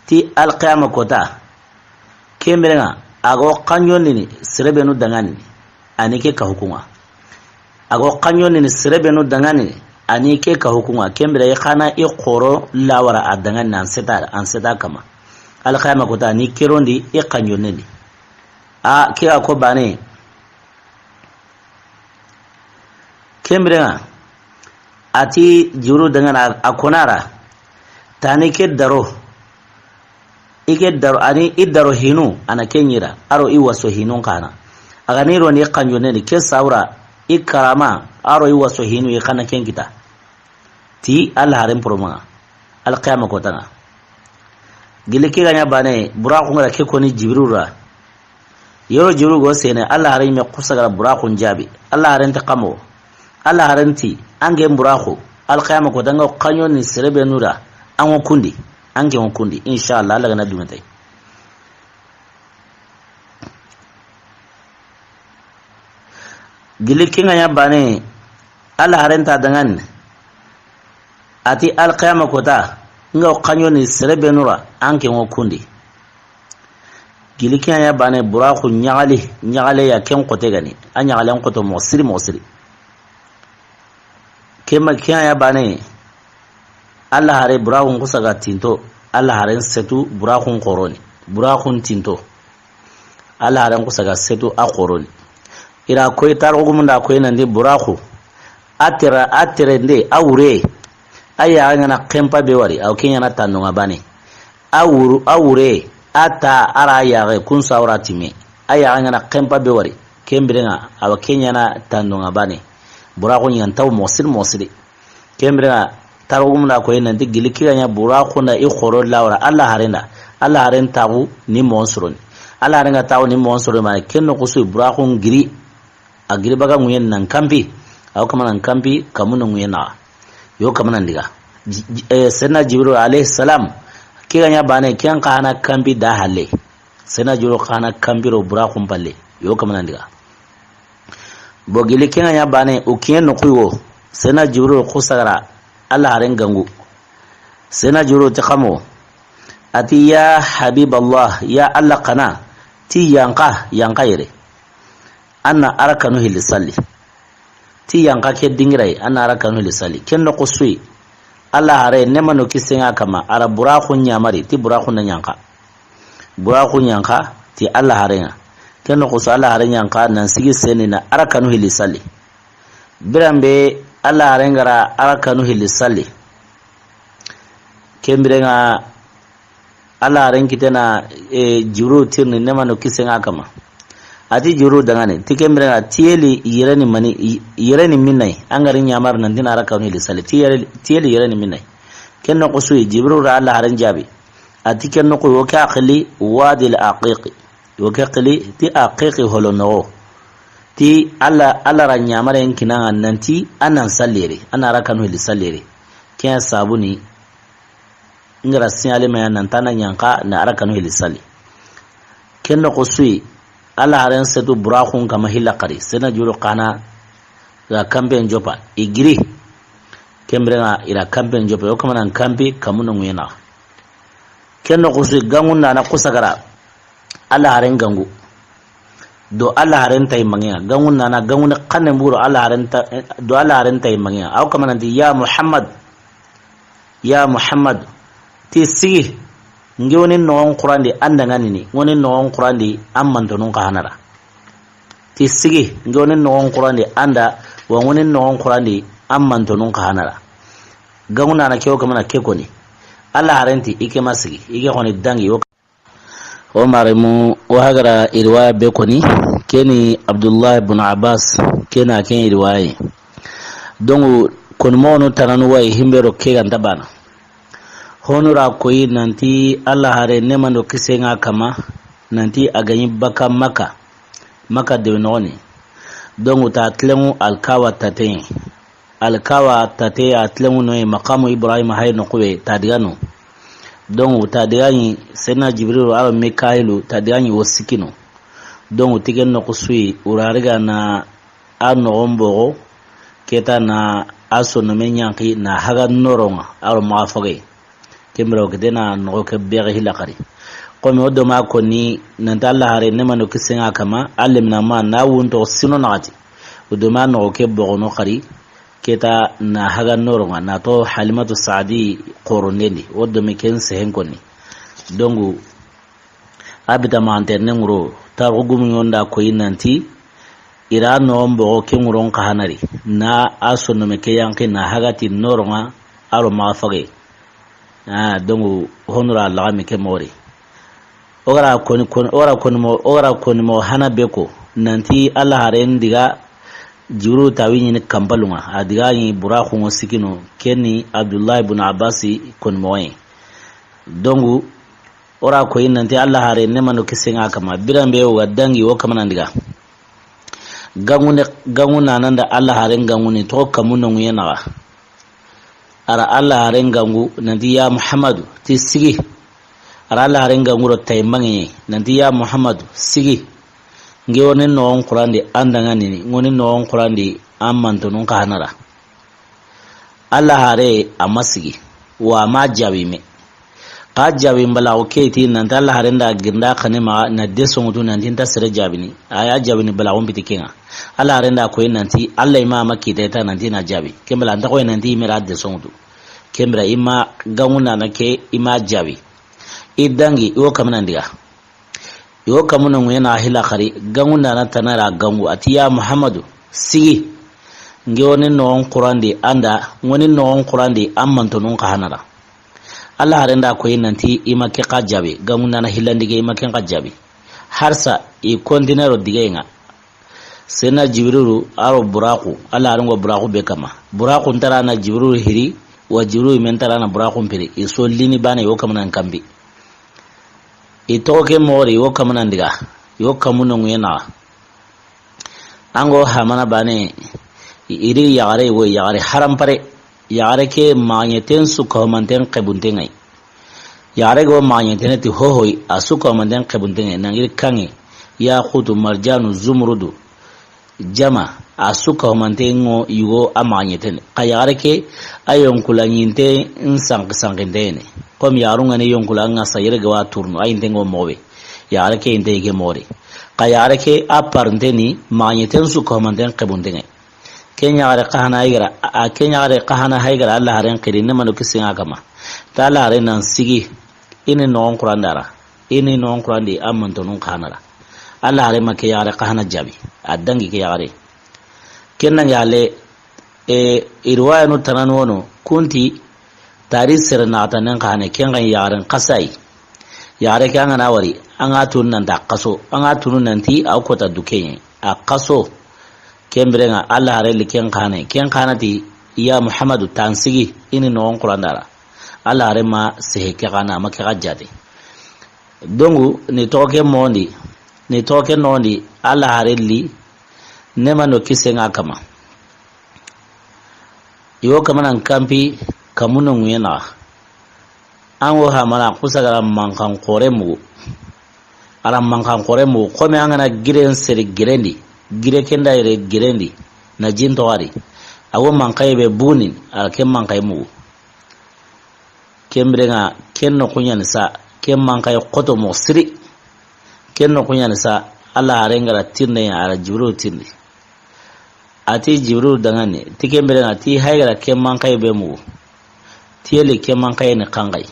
Ti alqiyama kota. Kembere nga, a go kanjondini serebenu dangani, ani ke ka hukunga. A go kanjondini serebenu dangani, ani ke ka hukunga. Kembere i xana i xoro lawara a dangani an seta, an seta kama. Alqiyama kota ni kerondi i kanjondini. A ke a ko bane. Kembere nga, a ti juru dangana a konara. Tani ke daro. I ke daro, ani i daro hinu, ana ke ɲira, aro i waso hinun kana. A ga ni ro ni kanjo ne ni ke saura, i karama, aro i waso hinu, i kana ken kita. Ti Allah haren poromanga, alqiyama kotanga. Gili ke ga ɲa bane, buraxu nga ra ke koni Jibril ra. Yoro Jibril go sene, Allah haren me kusagara buraxun jabi. Allah haren ta kamo. Allah haren ti, ange buraxu, alqiyama kotanga kanjo ni serebenu ra, ango kundi. Anke on kundi, inshallah, Allah gana dunga tay. Gili kinga ya bane, Allah haren ta dangan. A ti alqiyama kota, nga o kanjo ni serebenu ra, anke on kundi. Gili kinga ya bane, buraxu ɲaxali, ɲaxale ya ken kote gani. A ɲaxalen koto mo siri, mo siri. Kema kiya ya bane. Allah hare buraxun kusaga tinto. Allah haren setu buraxun xoroni. Buraxun tinto. Allah haren kusaga setu a xoroni. Ira koy tarxugumunda koy nandi buraxu. A tera, a terende, a wure. A yaxa ngana kempa be wari, aw ke ɲana tandonga bane. A wuru, a wure, a ta, a ra yaxe, kun sawra time. A yaxe ngana kempa be wari, kembirenga, awa ke ɲana tandonga bane. Buraxu ɲan taw moxosiri moxosiri. Kembirenga, tarugumuna koy nanti gili kiga ɲa buraxu nda i xoro lawara, Allah harenda. Allah haren taxu ni moxon suroni. Alla haren ga tawo ni moxon soro ma, ken noxo su buraxun giri. A giri baga ŋuyen nan kanpi. Awo kama nan kanpi, kamu na ŋuyen naxa. Yo kama nan diga. Ji-, ji-, eh, Seydina Jibril alayhi salam, ke ga ɲa bane, ken xa na kanpi da halle. Seydina Jibril xa na kanpi ro buraxun palle. Yo kama nan diga. Bo gili ken ga ɲa bane, o kiyen noxu wo. Seydina Jibril xusagara, Alla haren gangu. Seydina Jibril ti xa mo. A ti, ya Habiballah, ya Alla xana, ti yanqa, yanqa yere. An na arakanu hilli salli. Ti yanqa ke dingira yi, an na arakanu hilli salli. Ken noxo su yi. Alla hare, neema no kisiye ŋa a kanma, a ra buraxu ɲamari, ti buraxu na yanqa. Buraxu yanqa, ti Alla hare ŋa. Ken noxo su Alla hare yanqa, nan sigi seni na arakanu hilli salli. Biranbe Alla hare ga ra arakanu hilli salli. Ken bire ŋa Alla haren kitena, e, Jibril tirindi, neema no kisiye ŋa a kanma. A ti Jibril dangani, ti ken bire ŋa, tiyeli yere ni mani, i-, yere ni minna yi, an ga ri ɲamari nan ti na arakanu hilli salli, tiyeli, tiyeli yere ni minna yi. Ken noxo su yi, Jibril ra Alla haren jaabi. A ti ken noxo wo ke a xili Wadi al Aqiqi. Wo ke xili ti Aqiqi holo noxo. Ti Alla, Alla ra ɲamaren kinaŋa nan ti an nan salli yere, an na arakanu hilli salli yere. Ken sabu ni, n ga ra signalé ma ya nan ti an na yanqa na arakanu hilli salli. Ken noxo su yi, Alla haren setu buraxun kanma hilla xari, Seydina Jibril xa na ra kanpen joppa, i giri. Ken bire ŋa i ra kanpen joppa, yo kama nan kanpi, kamu na ŋuyen naxa. Ken noxo su yi, gangu na na xusagara. Alla haren gangu. Do Alla haren tayi mangiya. Gangu na na, gangu ni xanne mburo Alla haren ta, do Alla haren tayi mangiya. Awo kama nan ti, ya Muhammad. Ya Muhammad. Ti sigi. Nge woni noxon xurandi an da ŋa ni ni. Woni noxon xurandi an mantonun xa hanara. Ti sigi. Nge woni noxon xurandi an da, wa woni noxon xurandi an mantonun xa hanara. Gangu na na ke wo kama na ke koni. Alla haren ti i ke ma sigi. I ke xoni dangi wo. O maremu, o hagara i riwaya be koni, keni Abdullah ibn Abbas, kena ken riwaya. Donc, koni moxonu tananu wa yi himbe ro ke ga nta bana. Honu ra koyi nanti Alla hare neema no kisiye ŋa a kanma, nanti a ga ɲi baka Makka, Makka debe noxoni. Donc, ta tilenŋu Alkaaba taten. Alkaaba tate a tilenŋu no yi maqamu Ibrahima hay noxu be ta diga no. Donc ta diga ɲi Seydina Jibrilu a do Mikayilu ta diga ɲi wo sikki no. Donc ti ken noxo su yi, o ra riga na a noxon boxo, ke ta na a sondomen yanqi na haga noron ŋa a do maxa fage. Ken bire wo kite na noxo ke bexe hilla xari. Komi o do ma koni nanti Alla hare neema no kisiye ŋa a kanma, a lemina ma na wunto sino naxati. O do ma noxo ke boxono xari, ke ta na haga noron ŋa, na to Halimatu Saadi xorondendi, o do me ken sehen koni. Donc, a bita ma antenne ŋuro, tarixu gumu ɲonda koyi nanti, i ra noxon boxo ke ŋuron xa hanari, na a sondome ke yanqi na haga ti noron ŋa, a do maxa fage. Ah, donc, honu ra laxami ke moxo ri. O gara koni, koni, o gara koni mo, o gara koni mo hana be ko. Nanti Alla haren diga Jibril tawi ɲi ni kanpalun ŋa. A diga ɲi buraxun ŋo sikki no. Keni Abdullah ibn Abbas koni moxo yi. Donc, o ra koyi nanti Alla hare neema no kisiye ŋa a kanma. Biranbe wo ga dangi wo kama nan diga. Gangu ne, gangu na nan da Alla haren gangu ni to kamu no ŋuyen naxa. A ra Alla haren gangu, nanti ya Muhammadu, ti sigi. A ra Alla haren gangu ro tayi mangi, nanti ya Muhammadu, sigi. Nge woni noxon xurandi an da ŋa ni ni, woni noxon xurandi an mantonun xa hanara. Alla hare a ma sigi, wa a ma jaabi me. Xa jaabi mbalaxu ke ti nanti Alla haren da girinda xane maxa na de sonŋutu nanti nta sere jaabini. A ya jaabini balaxun piti ke ŋa. Alla haren da koyi nanti Alla i ma a ma kite ta nanti na jaabi. Ken bala nta koyi nanti i me ra de sonŋutu. Ken bire i ma gangu na na ke i ma jaabi. I dangi i wo kama nan diga. I wo kamu no ŋuyen naxa hilla xari, gangu na na tana ra gangu. A ti ya Muhammadu, sigi. Nge woni noxon xurandi an da, woni noxon xurandi an mantonun xa hanara. Alla haren da koyi nanti i ma ke xa jaabi, gangu na na hillandi ke i ma ken xa jaabi. Harsa i continue ro digeyen ŋa. Seydina Jibrilu a do buraxu, Alla haren ŋo buraxu be kanma. Buraxu nta ra na Jibrilu hiri, wa Jibrilu me nta ra na buraxun piri. I so lini bane wo kama nan kanbi. I toxo ke moxo di, i wo kamana n diga, i wo kamu no ŋuye naxa. An go hamana bane, i ri yaxare, i wo yaxare harampare. Yaxare ke maxaɲeten su kahumanten xebunten ŋa yi. Yaxare go maxaɲetene ti hohoy, a su kahumanten xebunten ŋa yi. Nangiri kanŋe, yaxutu, marjanu, zumurudu, jama, a su kahumanten ŋo yugo a maxaɲeten. Xa yaxare ke, a yonkula ɲinte n sanki sankinteyene. Comme yaxarun ŋa ni yonkula ŋa sa yere ga wa turnu, a yinte ŋo moxo be. Yaxare ke yinte yige moxo de. Xa yaxare ke a parnte ni maxaɲeten su kahumanten xebunten ŋa yi. Ken yaxare xa hana haygara, a ken yaxare xa hana haygara Alla haren xiri, ne mano kisinŋa kama. Ta Alla haren nan sigi, i ni noxon Qur'an dara, i ni noxon Qur'an di a mantonun xa hana ra. Alla haren ma ke yaxare xa hana jabi, a dangi ke yaxare. Ken dangi ale, e, i riwayanu tananu wono, kunti tari sere naxatanen xa hane, ken xa yaxaren xasayi. Yaxare ke an ga na wari, an ga tunu nan ta xaso, an ga tunu nan ti a kota dukenye, a xaso. Ken biren ŋa Alla hare li ken xa hane, ken xa hana ti, ya Muhammadu, tan sigi, i ni noxon Qur'an dara. Alla hare ma sehe ke xa na, ma ke xa jate. Dongu, ni toxo ke moxo ndi, ni toxo ke noxo ndi, Alla hare li, ne mano kisinŋa kama. I wo kamanan kanpi, kamu no ŋuye naxa. An wo hamana, xusa gara mankan xore mugu. Ara mankan xore mugu. Xome an ga na giren seri girendi. Gire kenda yere girendi. Na jin toxari. A wo mankaye be bunin. Ara ke mankaye mugu. Ken biren ŋa, ken noxu ɲa ni sa. Ken mankaye xoto moxo siri. Ken noxu ɲa ni sa. Alla haren gara tirnde, ara Jibril tirndi. A ti Jibrilu dangani, ti ken biren ŋa, ti haygara ke mankaye be mugu. Ti yeli ke mankaye ni kankayi.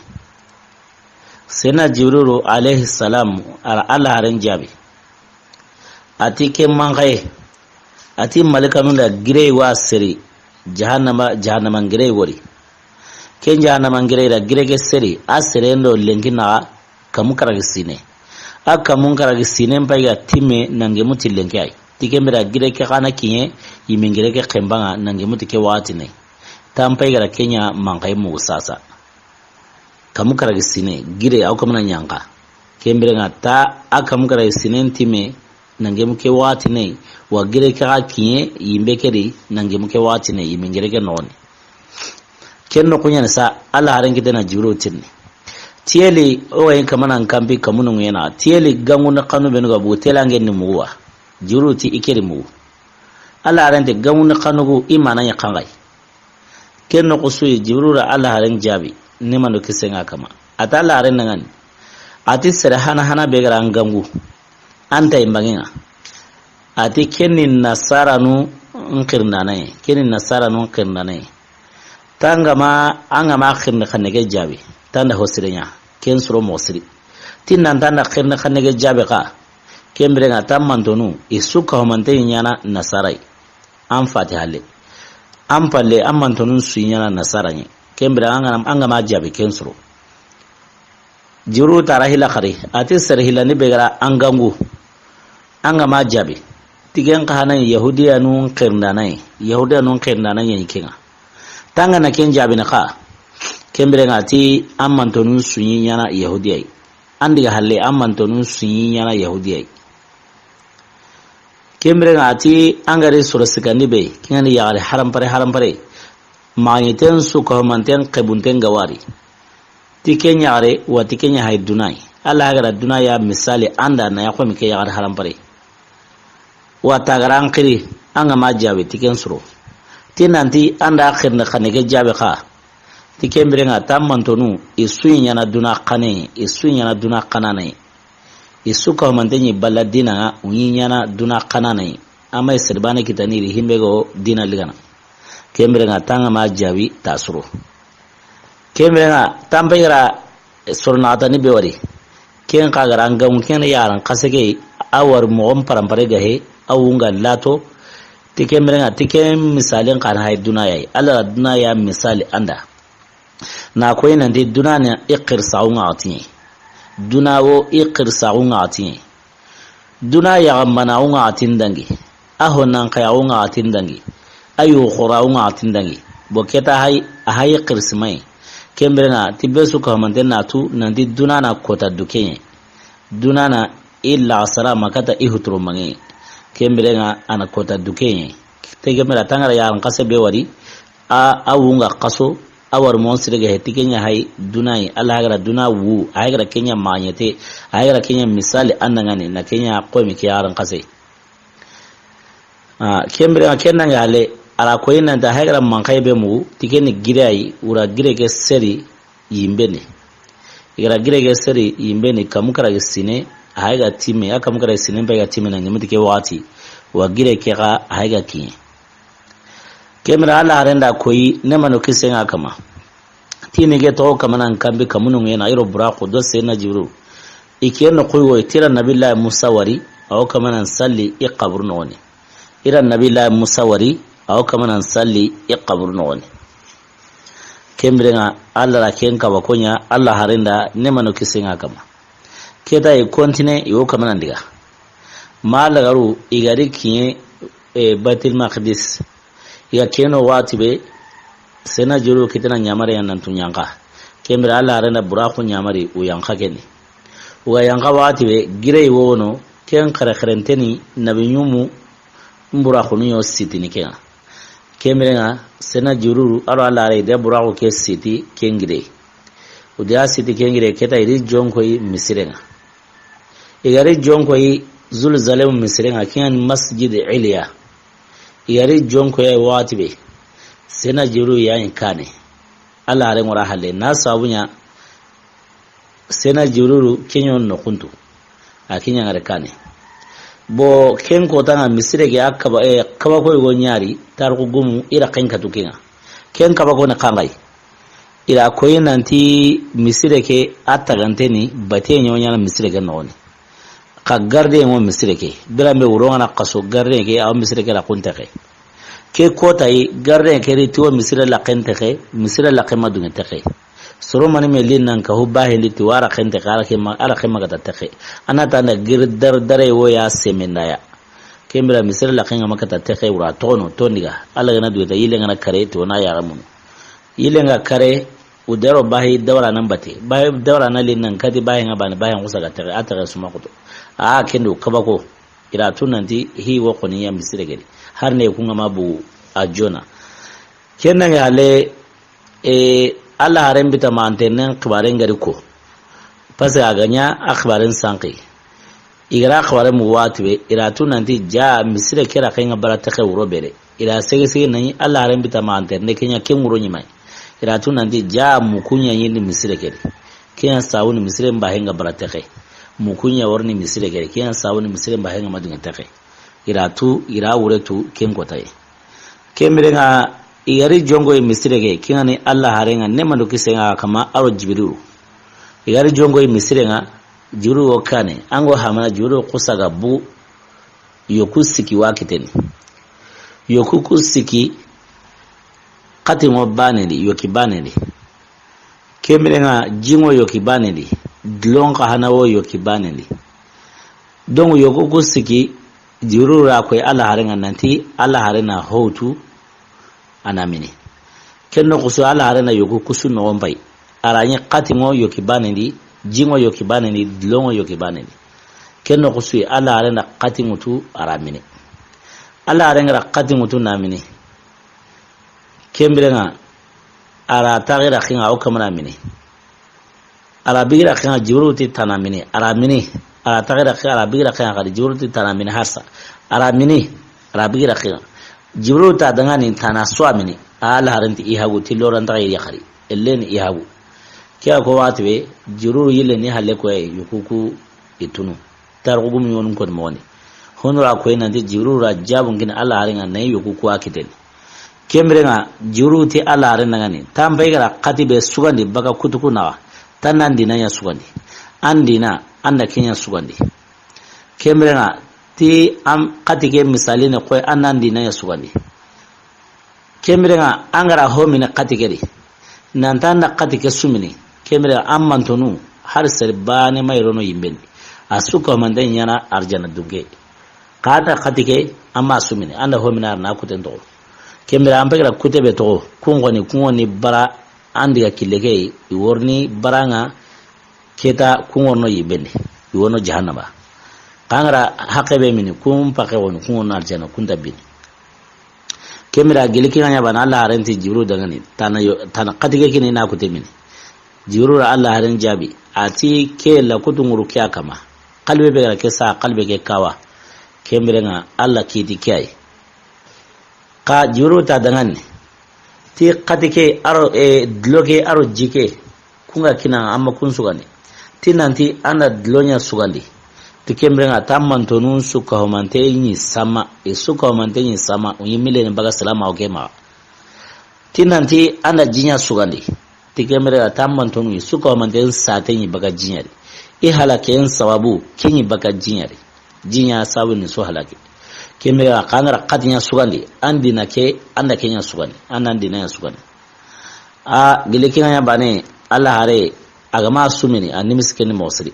Sena Jibrilu alayhi salam, ara Alla haren jabi. A ti ke mankaye. A ti malikanu da girey wa seri. Jahannama, jahannama girey wori. Ken jahannama girey da gire ke seri. A seren do lenki naxa. Kamu karagi sine. A kamun karagi sinen pay ga timme nange muti lenki ay. Ti ken bira gire ke xana kiɲe, yimin gire ke xembanŋa nange muti ke waxati ne. Tan pay gara kenya mankaye mugu sasa. Kamu karagi sine, gire aw kamana ɲanka. Ken bira ŋa ta a kamu karagi sinen timme, nange mu ke waxati ne, wa gire ke xa kiɲe, yimbe ke di, nange mu ke waxati ne, yimin gire ke noxoni. Ken noxu ɲa ni sa, Alla haren kitena Jibrilu tirni. Ti yeli, o ga yin kamanan kanpi kamunu ŋuyena. Ti yeli gangunde xanu benu ga bugu, telangen ni mugu wa. Jibrilu ti i ke di mugu. Alla haren ti gangunde xanugu i mana ɲa kankayi. Ken noxu su yi Jibrilu ra Alla haren jabi, ni mando kisenŋa kama. A ta Alla haren dangani. A ti sere hana hana be gara an gangu. An ta i mbangenŋa. A ti ken ni nasaranu n xirindanaye. Ken ni nasaranu n xirindanaye. Tangama, an ga ma xirindi xanne ke jabi. Tanda ho sire ɲa. Ken soro moxo siri. Ti nan tanda xirindi xanne ke jabi xa. Ken bire ŋa ta mantonu, i su ka homante ɲana nasarai. An fati halle. An palle, an mantonun su ɲana nasara ɲi. Ken bire an ga, an ga ma jabi ken soro. Jibrilu tara hila xari. A ti sere hila ni be gara an gangu. An ga ma jabi. Ti ken xa hana Yahudiyanun xirindanaye. Yahudiyanun xirindanaye ɲi kenŋa. Tanga na ken jabi na xa. Ken bire ŋa ti an mantonun su ɲi ɲana Yahudiyayi. An diga halle an mantonun su ɲi ɲana Yahudiyayi. Ken bire ŋa a ti an gari soro sikandi be, ken ŋa ni yaxare harampare harampare. Maxaɲeten su ka homanten xebunten ga wari. Ti ken yaxare, wa ti ken ɲa hay dunayi. Alla ga da dunaya misali an da na ya xo mi ke yaxare harampare. Wa ta gara an xiri, an ga ma jabi ti ken soro. Ti nanti an da xirindi xanne ke jabi xa. Ti ken bire ŋa ta mantonu, i su ɲana duna xane, i su ɲana duna xanane. I su ka homante ɲi balla dina ŋa, u ɲi ɲana duna xanane. Ama i sere bane kitani ri himbe go dina ligana. Ken bire ŋa tanga ma jabi ta soro. Ken bire ŋa tambe gara soro naxatani be wari. Ken xa gara an gangu ken yaran xase ke a wari moxon parampare ga he, a wunga lato. Ti ken bire ŋa, ti ken misalen xa na hay dunayayi. Alla dunaya misali an da. Na koyi nanti duna ni i xirisaxu ŋa xa tiɲe. Duna wo i xirisaxu ŋa xa tiɲe. Duna yaxanbanaxu ŋa xa tin dangi. A honanxayaxu ŋa xa tin dangi. A yuxoraxu ŋa xa tin dangi. Bo keta hay, a hay xirisimayi. Ken bire ŋa, ti be su ka homante na tu, nanti duna na kota dukeɲe. Duna na i laxasara ma kata i huturu maŋe. Ken biren ŋa a na kota duke ɲa. Te ken biren tangara yaran xase be wari. A, a wunga xaso, a wari mon sire ga heti ken ɲa hay duna yi. Alla hagara duna wu, a hagara ken ɲa maɲete, a hagara ken ɲa misali anna ŋa ni, na ken ɲa komi ke yaran xase. Ah, ken biren ŋa ken nange hale, a ra koyi nanta hagara man xay be mugu, ti ken ni gire yi, wura gire ke seri yimbe ni. I ga ra gire ke seri yimbe ni, kamu kara ga sine, a hay ga timme, a kamu kara ga sine, be ga timme na ɲimiti ke waxati, wa gire ke ga, a hay ga kiɲe. Ken biren Alla haren da koyi, ne mano kisen ŋa kama. Tini ke to kamanan kambi kamunu ŋena, i ro buraxu do sena Jibril. I ke no koyi wo, i ti ra Nabillahi Musa wari, a wo kamanan salli i xaburu noxoni. I ra Nabillahi Musa wari, a wo kamanan salli i xaburu noxoni. Ken biren ŋa, Alla ra ken kaba ko ɲa, Alla haren da ne mano kisen ŋa kama. Keta i continue, i wo kamanan diga. Ma lagaru, i ga ri kiɲe, e, Baitul Maqdis. I ga ke no waxati be, sena Jibril kitana ɲamari ya nantu ɲanxa. Ken biren Alla haren da buraxu ɲamari, u yanxa ken ni. U ga yanxa waxati be, gire yi wono, ken xerexerenteni, nabi ɲumu, mburaxunu ɲo sitini ken ŋa. Ken biren ŋa, sena Jibril, a ro Alla haren de buraxu ke siti, ken gire. U de a siti ken gire, keta i ri jonkoyi misiren ŋa. I ga ri jonkoyi Zulzalemu misiren ŋa, ken ŋa ni Masjid Iliya. I ga ri jonkoyi waxati be. Sena Jibril ya ɲi kane. Alla haren ŋo ra halle. Na sabu ɲa, sena Jibril ke ɲo no kuntu. A ke ɲa ŋare kane. Bo ken kota ŋa misire ke a kaba, e, kaba koyi go ɲari, tarixu gumu, i ra ken katu ken ŋa. Ken kaba ko ni xanxayi. I ra koyi nanti misire ke a tagante ni, bate ɲo ɲana misire ke noxoni. Xa gardien ŋo misire ke. Biran be wuro ŋa na xaso gardien ke, a wo misire ke ra kuntexe. Ke kota yi gardien ke ri ti wo misire laxentexe, misire laxe ma dunge texe. Soro mani me lin nan ka hu bahendi ti wara xentexe, a ra ke ma, a ra ke ma gata texe. A na tanda gir dar dare wo ya semendaya. Ken biren misire laxe ŋa ma kata texe wura toxono, tondiga. Alla ga na duweta, yille ŋa na kare, ti wo na yaxa munu. Yille ŋa kare, u dero bahi dawra nan bate. Bahi dawra na lin nan kati bahi ŋa bani, bahi ŋa kusa ga texe, a texe suma kuto. A kendo kabako. I ra tu nanti hi wo xoni ya misire gedi. Har ne ku ŋa ma bu a jona. Ken nange hale, e, Alla haren bita ma antennen xibaren gari ko. Parce que a ga ɲa a xibaren sanki. I ga ra xibaren mu waxati be, i ra tu nanti ja misire ke ra ken ŋa bara texe wuro bere. I ra sege sege na ɲi Alla haren bita ma anterne ke ɲa ken wuro ɲi ma yi. I ra tu nanti ja muku ɲa ɲi ni misire ke di. Ke ɲa sawu ni misire mbahe ŋa bara texe. Muku ɲa wori ni misire ke di. Ke ɲa sawu ni misire mbahe ŋa ma dunge texe. I ra tu, i ra wure tu, ken kota yi. Ken biren ŋa, i ga ri jonkoyi misire ke, ken ŋa ni Alla haren ŋa, ne mano kisen ŋa kama, a ro Jibrilu. I ga ri jonkoyi misire ŋa, Jibrilu wo kane, an go hamana Jibrilu kusa ga bu, yoku siki wa kiteni. Yoku ku siki, xati ŋo banendi, yoki banendi. Ken biren ŋa, ji ŋo yoki banendi, dilon xa hana wo yoki banendi. Donc, yoku ku siki, Jibrilu ra koyi Alla haren ŋa nanti, Alla haren na howtu, a na mini. Ken no kusu Alla haren na yoku kusu noxon pay. A ra ɲi xati ŋo yoki banendi, ji ŋo yoki banendi, dilon ŋo yoki banendi. Ken no kusu Alla haren na xati ŋutu a ra mini. Alla haren ŋa ra xati ŋutu na mini. Ken biren ŋa, a ra taxi ra xinŋa o kamana mini. A ra bigi ra xinŋa Jibrilu ti tana mini. A ra mini. A ra taxi ra xinŋa, a ra bigi ra xinŋa xadi Jibrilu ti tana mini harsa. A ra mini. A ra bigi ra xinŋa. Jibrilu ta dangani tana so a mini. Alla haren ti i hagu ti loran taxi ya xari. Ellen i hagu. Ke a ko waxati be, Jibrilu yille ni halle ko yi, yoku ku i tunu. Tarixu gumu ɲonun koni moxoni. Hono ra koyi nanti Jibrilu ra jabun kini Alla haren ŋa na yi yoku ku wa kiteni. Ken biren ŋa Jibrilu ti Alla haren ŋa ni. Tanpay ga ra xati be sugandi baga kutuku naxa. Tan nan dina ɲa sugandi. An dina, an da ke ɲa sugandi. Ken biren ŋa ti an xati ke misali ne koyi an nan dina ɲa sugandi. Ken biren ŋa an ga ra ho mini xati ke di. Nan ta na xati ke su mini. Ken biren ŋa an mantonu har sere bane ma yi rono yimben di. A su ko mande ɲana arjana dunke. Xa ta xati ke an ma su mini. An da ho mini ar na kuten toxo. Ken biren ŋa an pegera kute be toxo. Kun xoni, kun xoni bara an diga kille ke yi. I wori ni bara ŋa keta kun ŋorno yimben di. I wono jahannaba. Xa an ga ra haqqe be mini, kun paxe woni, kun wono aljana, kun ta bini. Ken bire gilli ke ŋa ɲa baane, Alla haaren ti Jibrilu danŋa ni, tana yo, tana xati ke kini na kute mini. Jibrilu ra Alla haaren jaabi, a ti ke la kutu ŋuru ke ya kama. Xalbe be ga ra ke sa, xalbe ke kawa. Ken bire ŋa Alla kiiti ke yi. Xa Jibrilu ta danŋa ni. Ti xati ke a ro, e, dilo ke a ro ji ke. Kun ga kina an ma kun sugandi. Ti nanti an da dilo ɲa sugandi. Ti ken bire ŋa ta mantonun su ka homante ɲi sama. E su ka homante ɲi sama. U ɲi mile ni baga silaamaxu ke maxa. Ti nanti an da ji ɲa sugandi. Ti ken bire ŋa ta mantonu i su ka homante n sate ɲi baga ji ɲa ri. I halake n sababu ke ɲi baga ji ɲa ri. Ji ɲa sababu ni su halake. Ken bire ŋa xa an ga ra xati ɲa sugandi. An diina ke, an da ke ɲa sugandi. An da an diina ɲa sugandi. A gilli ke ŋa ɲa baane, Alla haare, a ga ma sumini, a nimisi ke ni moxo siri.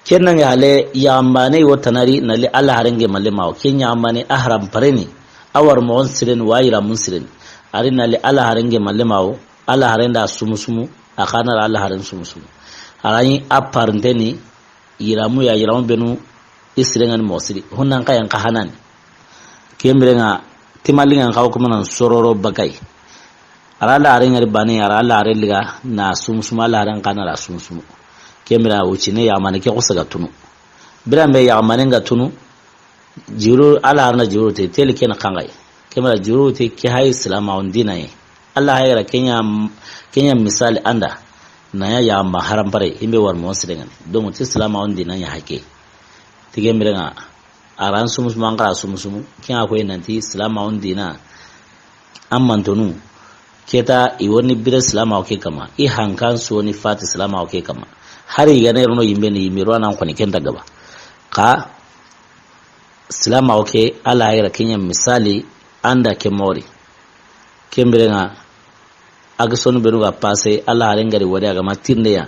Ken na ŋa halle, yaxanbaane wo tana ri, na li Alla haaren ŋe malle mawo. Ken yaxanbaane a haranpare ni, a wari moxon sire ni, wa yiraamun sire ni. A ri na li Alla haaren ŋe malle mawo, Alla haaren da sumusumu, a xa na ra Alla haaren sumusumu. A ra ɲi a parinte ni, yiraamu ya, yiraamu beenu, i sire ŋa ni moxo siri. Hunnan xa yan xa hanani. Ken bire ŋa, ti malli ŋa n xawa kuma nan sororo bakay. A ra Alla haaren ŋari baane, a ra Alla haaren liga na sumusumu, Alla haaren xa na ra sumusumu. Ken bire wucine yaxanbaane ke xusa ga tunu. Biran be yaxanbaane ga tunu, Jibrilu, Alla haaren na Jibrilu ti, teli ken xanŋa yi. Ken bire Jibrilu ti, ke hayi silaamaxun diina yi. Alla hayi ra ke ɲa, ke ɲa misali an da. Na ɲa yaxanba haranpare, i be wari moxon sire ŋa ni. Donc, ti silaamaxun diina ɲa haqe. Ti ken bire ŋa, a ra an sumusumu, an xa ra sumusumu. Ken ŋa koyi nanti silaamaxun diina. An mantonu. Ke ta i woni bire silaamaxu ke kama. I hankan su woni fati silaamaxu ke kama. Hari i ga na ro no yinbe ni yinbe ro nan xoni ken ta gaba. Xa silaamaxu ke Alla hayi ra ke ɲa misali an da ke moxo ri. Ken bire ŋa action beenu ga passé, Alla haaren ŋari wari a ga ma tirinde ya.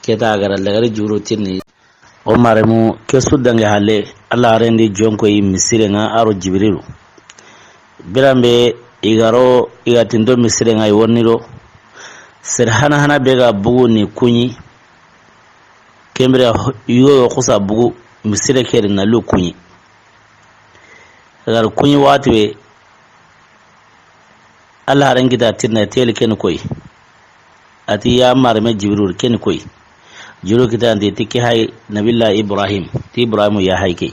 Ke ta a ga ra lagari Jibrilu tirindi. O maremu, ke su danŋe halle, Alla haaren di jonko yi misire ŋa a ro Jibrilu. Biran be i ga ro, i ga tinto misire ŋa i woni ro. Sere hana hana be ga bugu ni kuɲi. Ken bire yo yo xusa bugu misire ke ri na lu kuɲi. A ga ra kuɲi waxati be, Alla haaren kita tirindi teli ken koyi. A ti ya mareme Jibrilu ken koyi. Jibrilu kita ndi ti ke hayi Nabiyullahi Ibrahim. Ti Ibrahim ya hayi ke.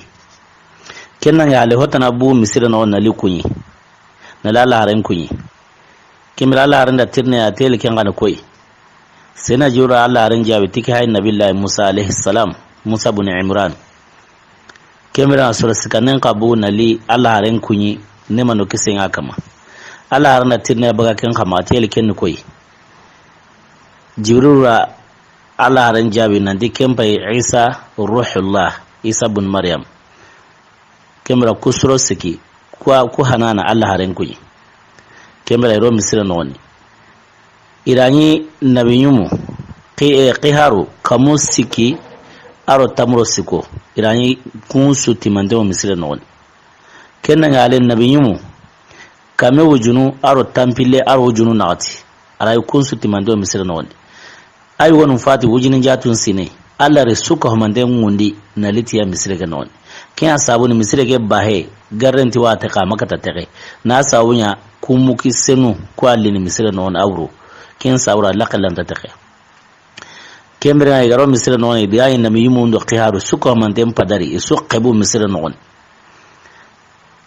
Ken na ŋa halle hotana bu misire no na li kuɲi. Na li Alla haaren kuɲi. Ken bire Alla haaren da tirindi a teli ken xa na koyi. Sena Jibrilu Alla haaren jaabi ti ke hayi Nabiyullahi Musa alayhi salam. Musa bun Imran. Ken bire na soro sikannen xa bugu na li Alla haaren kuɲi, neema do kisiye ŋa a kama. Alla haaren na tirindi baga ken xa ma, a teli ken koyi. Jibrilu ra Alla haaren jaabi nanti ken payi Isa Ruhullah, Isa bun Maryam. Ken bire ku soro siki, ku, ku hanana Alla haaren kuɲi. Ken bire i ro misire noxon di. I ra ɲi nabi ɲumu, xi, e, xiharu, kamu siki, a ro tamuro siko. I ra ɲi kun su timanten wo misire noxon di. Ken na ŋa halle nabi ɲumu, kame wujunu, a ro tanpille, a ro wujunu naxati. A ra ɲi kun su timanten wo misire noxon di. Ay wonu fati wujini jatun sine. Alla ri su ka homante ŋundi na li ti ya misire ke noxon di. Ken ya sabu ni misire ke bahe, garrenti wa texe, a ma kata texe. Na sabu ɲa kumuki senu, ku a li ni misire noxon di a wuru. Ken sabu ra laxe lanta texe. Ken bire ŋa i ga ro misire noxon di, i di ya ɲi nabi ɲumu do xiharu su ka homanten padari, i su xebu misire noxon di.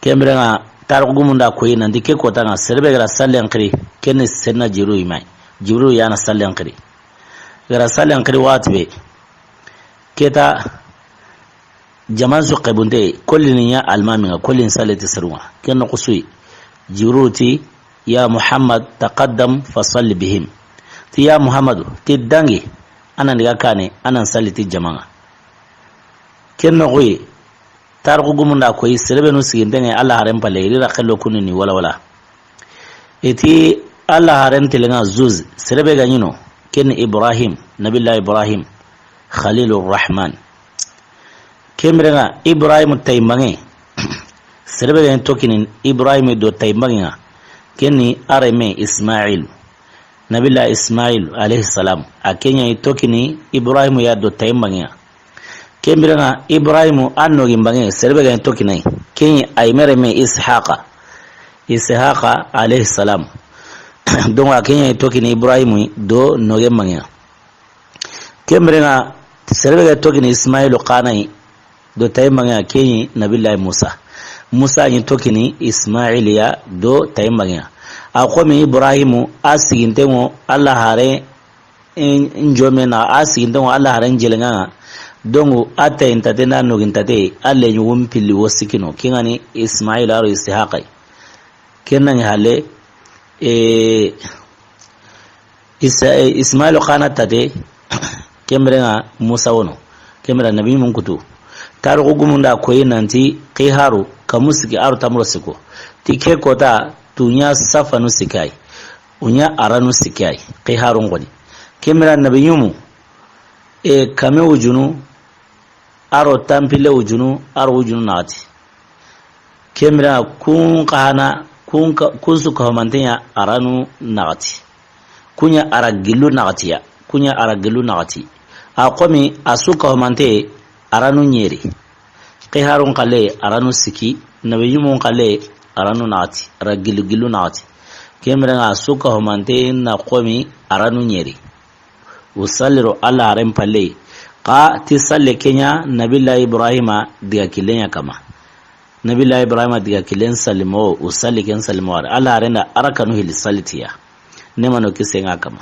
Ken bire ŋa, tarixu gumun da koyi nanti ke kota ŋa, sere be ga ra sallen xiri, ken ni senna Jibrilu yi ma yi. Jibrilu ya na sallen xiri. Ga ra sallen xiri waxati be, ke ta jaman su xebunte, kolli ni ɲa almaami ŋa, kolli ni salli ti seru ŋa. Ken noxu su yi, Jibrilu ti, ya Muhammad, taqaddam fa salli bihim. Ti ya Muhammadu, ti dangi, a na ndi ga kane, a na salli ti jaman ŋa. Ken noxu yi, Tarixu gumun da koyi, sere be nu siginten ŋa Alla haaren palle, i ri ra xello kundu ni wala wala. I ti Alla haaren telen ŋa zuz, sere be ga ɲi no, ken ni Ibrahim, Nabiyullahi Ibrahim, Khalilur Rahman. Ken bire ŋa Ibrahim tayinbanŋe, sere be ga ɲi tokini Ibrahim do tayinbanŋe ŋa, ken ni a renme Ismail. Nabiyullahi Ismail alayhi salam, a ken ɲa i tokini Ibrahim ya do tayinbanŋe ŋa. Ken biren ŋa Ibrahimu a nogi n bange, sere be ga ni tokini a yi. Ken ɲi a yinme renme Ishaqa. Ishaqa alayhi salam. Donc a ken ɲi tokini Ibrahimu do noge n bange ya. Ken biren ŋa sere be ga ni tokini Ismailu xa na yi do tayi n bange ya, ken ɲi Nabillahi Musa. Musa ɲi tokini Ismaili ya do tayi n bange ya. A xo mi Ibrahimu a siginten ŋo Alla hare n jome na, a siginten ŋo Alla haren jelenŋa ŋa. Donc a tayi n tate na nogi n tate, a leɲugun pilli wo sikki no. Ken ŋa ni Ismaila aro Ishaqa yi. Ken na ɲi halle, e, Isa-, e, Ismailu xa na tate, ken biren ŋa Musa wono. Ken biren ŋa nabi ɲumun kutu. Tarixu gumun da koyi nanti xiharu, kamu sikki aro tamuro sikko. Ti ke kota, tu ɲa safanu sikki a yi. U ɲa aranu sikki a yi, xiharun xoni. Ken biren ŋa nabi ɲumu, e, kame wujunu, aro tanpille wujunu, aro wujunu naxati. Ken biren ŋa kun xa na, kun ka, kun su kahumanten ɲa aranu naxati. Kun ɲa ara gillu naxati ya, kun ɲa ara gillu naxati. A xo mi a su kahumante aranu ɲeri. Xiharun xalle aranu sikki, nabi ɲumun xalle aranu naxati, ara gillu gillu naxati. Ken biren ŋa a su kahumante na xo mi aranu ɲeri. U salliro Alla haren palle. Xa ti salle ken ɲa Nabillahi Ibrahima diga killen ɲa kama. Nabillahi Ibrahima diga killen sallimo, u salli ken sallimo wari. Alla haren da arakanu hilli salli ti ya. Nemano kisen ŋa kama.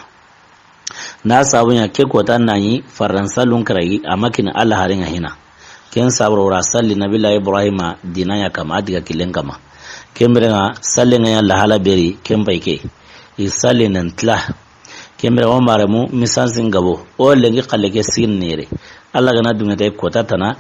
Na sabu ɲa ke kota na ɲi farran sallun karagi, a ma kini Alla haren ŋa hina. Ken sabura wura salli Nabillahi Ibrahima dina ɲa kama, a diga killen kama. Ken biren ŋa sallen ŋa ɲa lahala beri, ken pay ke. I salli nan tila. Ken biren ŋa o maremu misansin gabo. O lenki xalle ke sigin nere. Alla ga na dunŋe tay kota tana.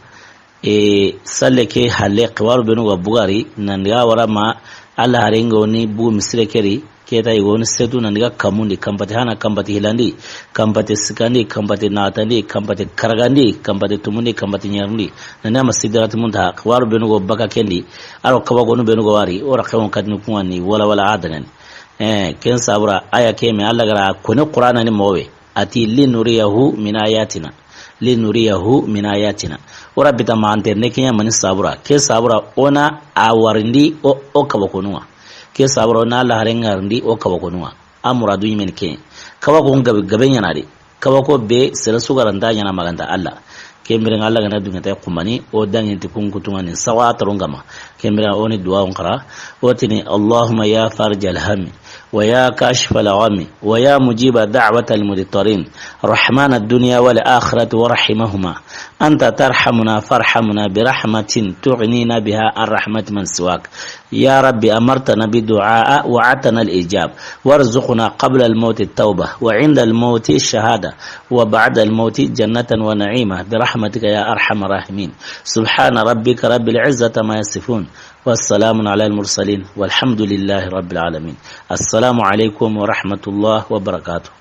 E, salle ke halle xibaru benu ga bugari, nan diga wara ma Alla haren ŋa woni bugu misire keri, keta i ga woni setu nan diga kamundi, kampati hana, kampati hilandi, kampati sikandi, kampati natandi, kampati karagandi, kampati tumundi, kampati ɲerundi. Nan diga ma Sidrati Muntaha, xibaru benu ga baka kendi, aro kabagonu benu ga wari, o ra xewon katini kun ŋa ni, wala wala a dangani. E, ken sabura, aya ke me Alla ga ra koni Qur'ana ni mowe. A ti, "Linuriyahu min ayatina." "Linuriyahu min ayatina." O Rabbi ta ma ante ne ke ɲa mani sabura. Ke sabura o na a warindi o, o kabakonu ŋa. Ke sabura o na Alla haren ŋa warindi o kabakonu ŋa. A muradu ɲi me ni ke. Kabakon gabe, gabe ɲa na di. Kabako be sere su ga ra nta ɲa na ma ga nta Alla. Ken biren ŋa Alla ga na dunŋe tay xumani, o dangi ti kun kutu ŋa ni sawa taron gama. Ken biren ŋa o ni duwa on xara. O tini, اللهم يا فارج الهم ويا كاشف الغم ويا مجيب دعوة المضطرين رحمن الدنيا والآخرة ورحيمهما أنت ترحمنا فارحمنا برحمة تغنينا بها عن رحمة من سواك. يا رب أمرتنا بالدعاء ووعدتنا الإجابة وارزقنا قبل الموت التوبة وعند الموت الشهادة وبعد الموت جنة ونعيما برحمتك يا أرحم الراحمين. سبحان ربك رب العزة عما يصفون والسلام على المرسلين والحمد لله رب العالمين. السلام عليكم ورحمة الله وبركاته.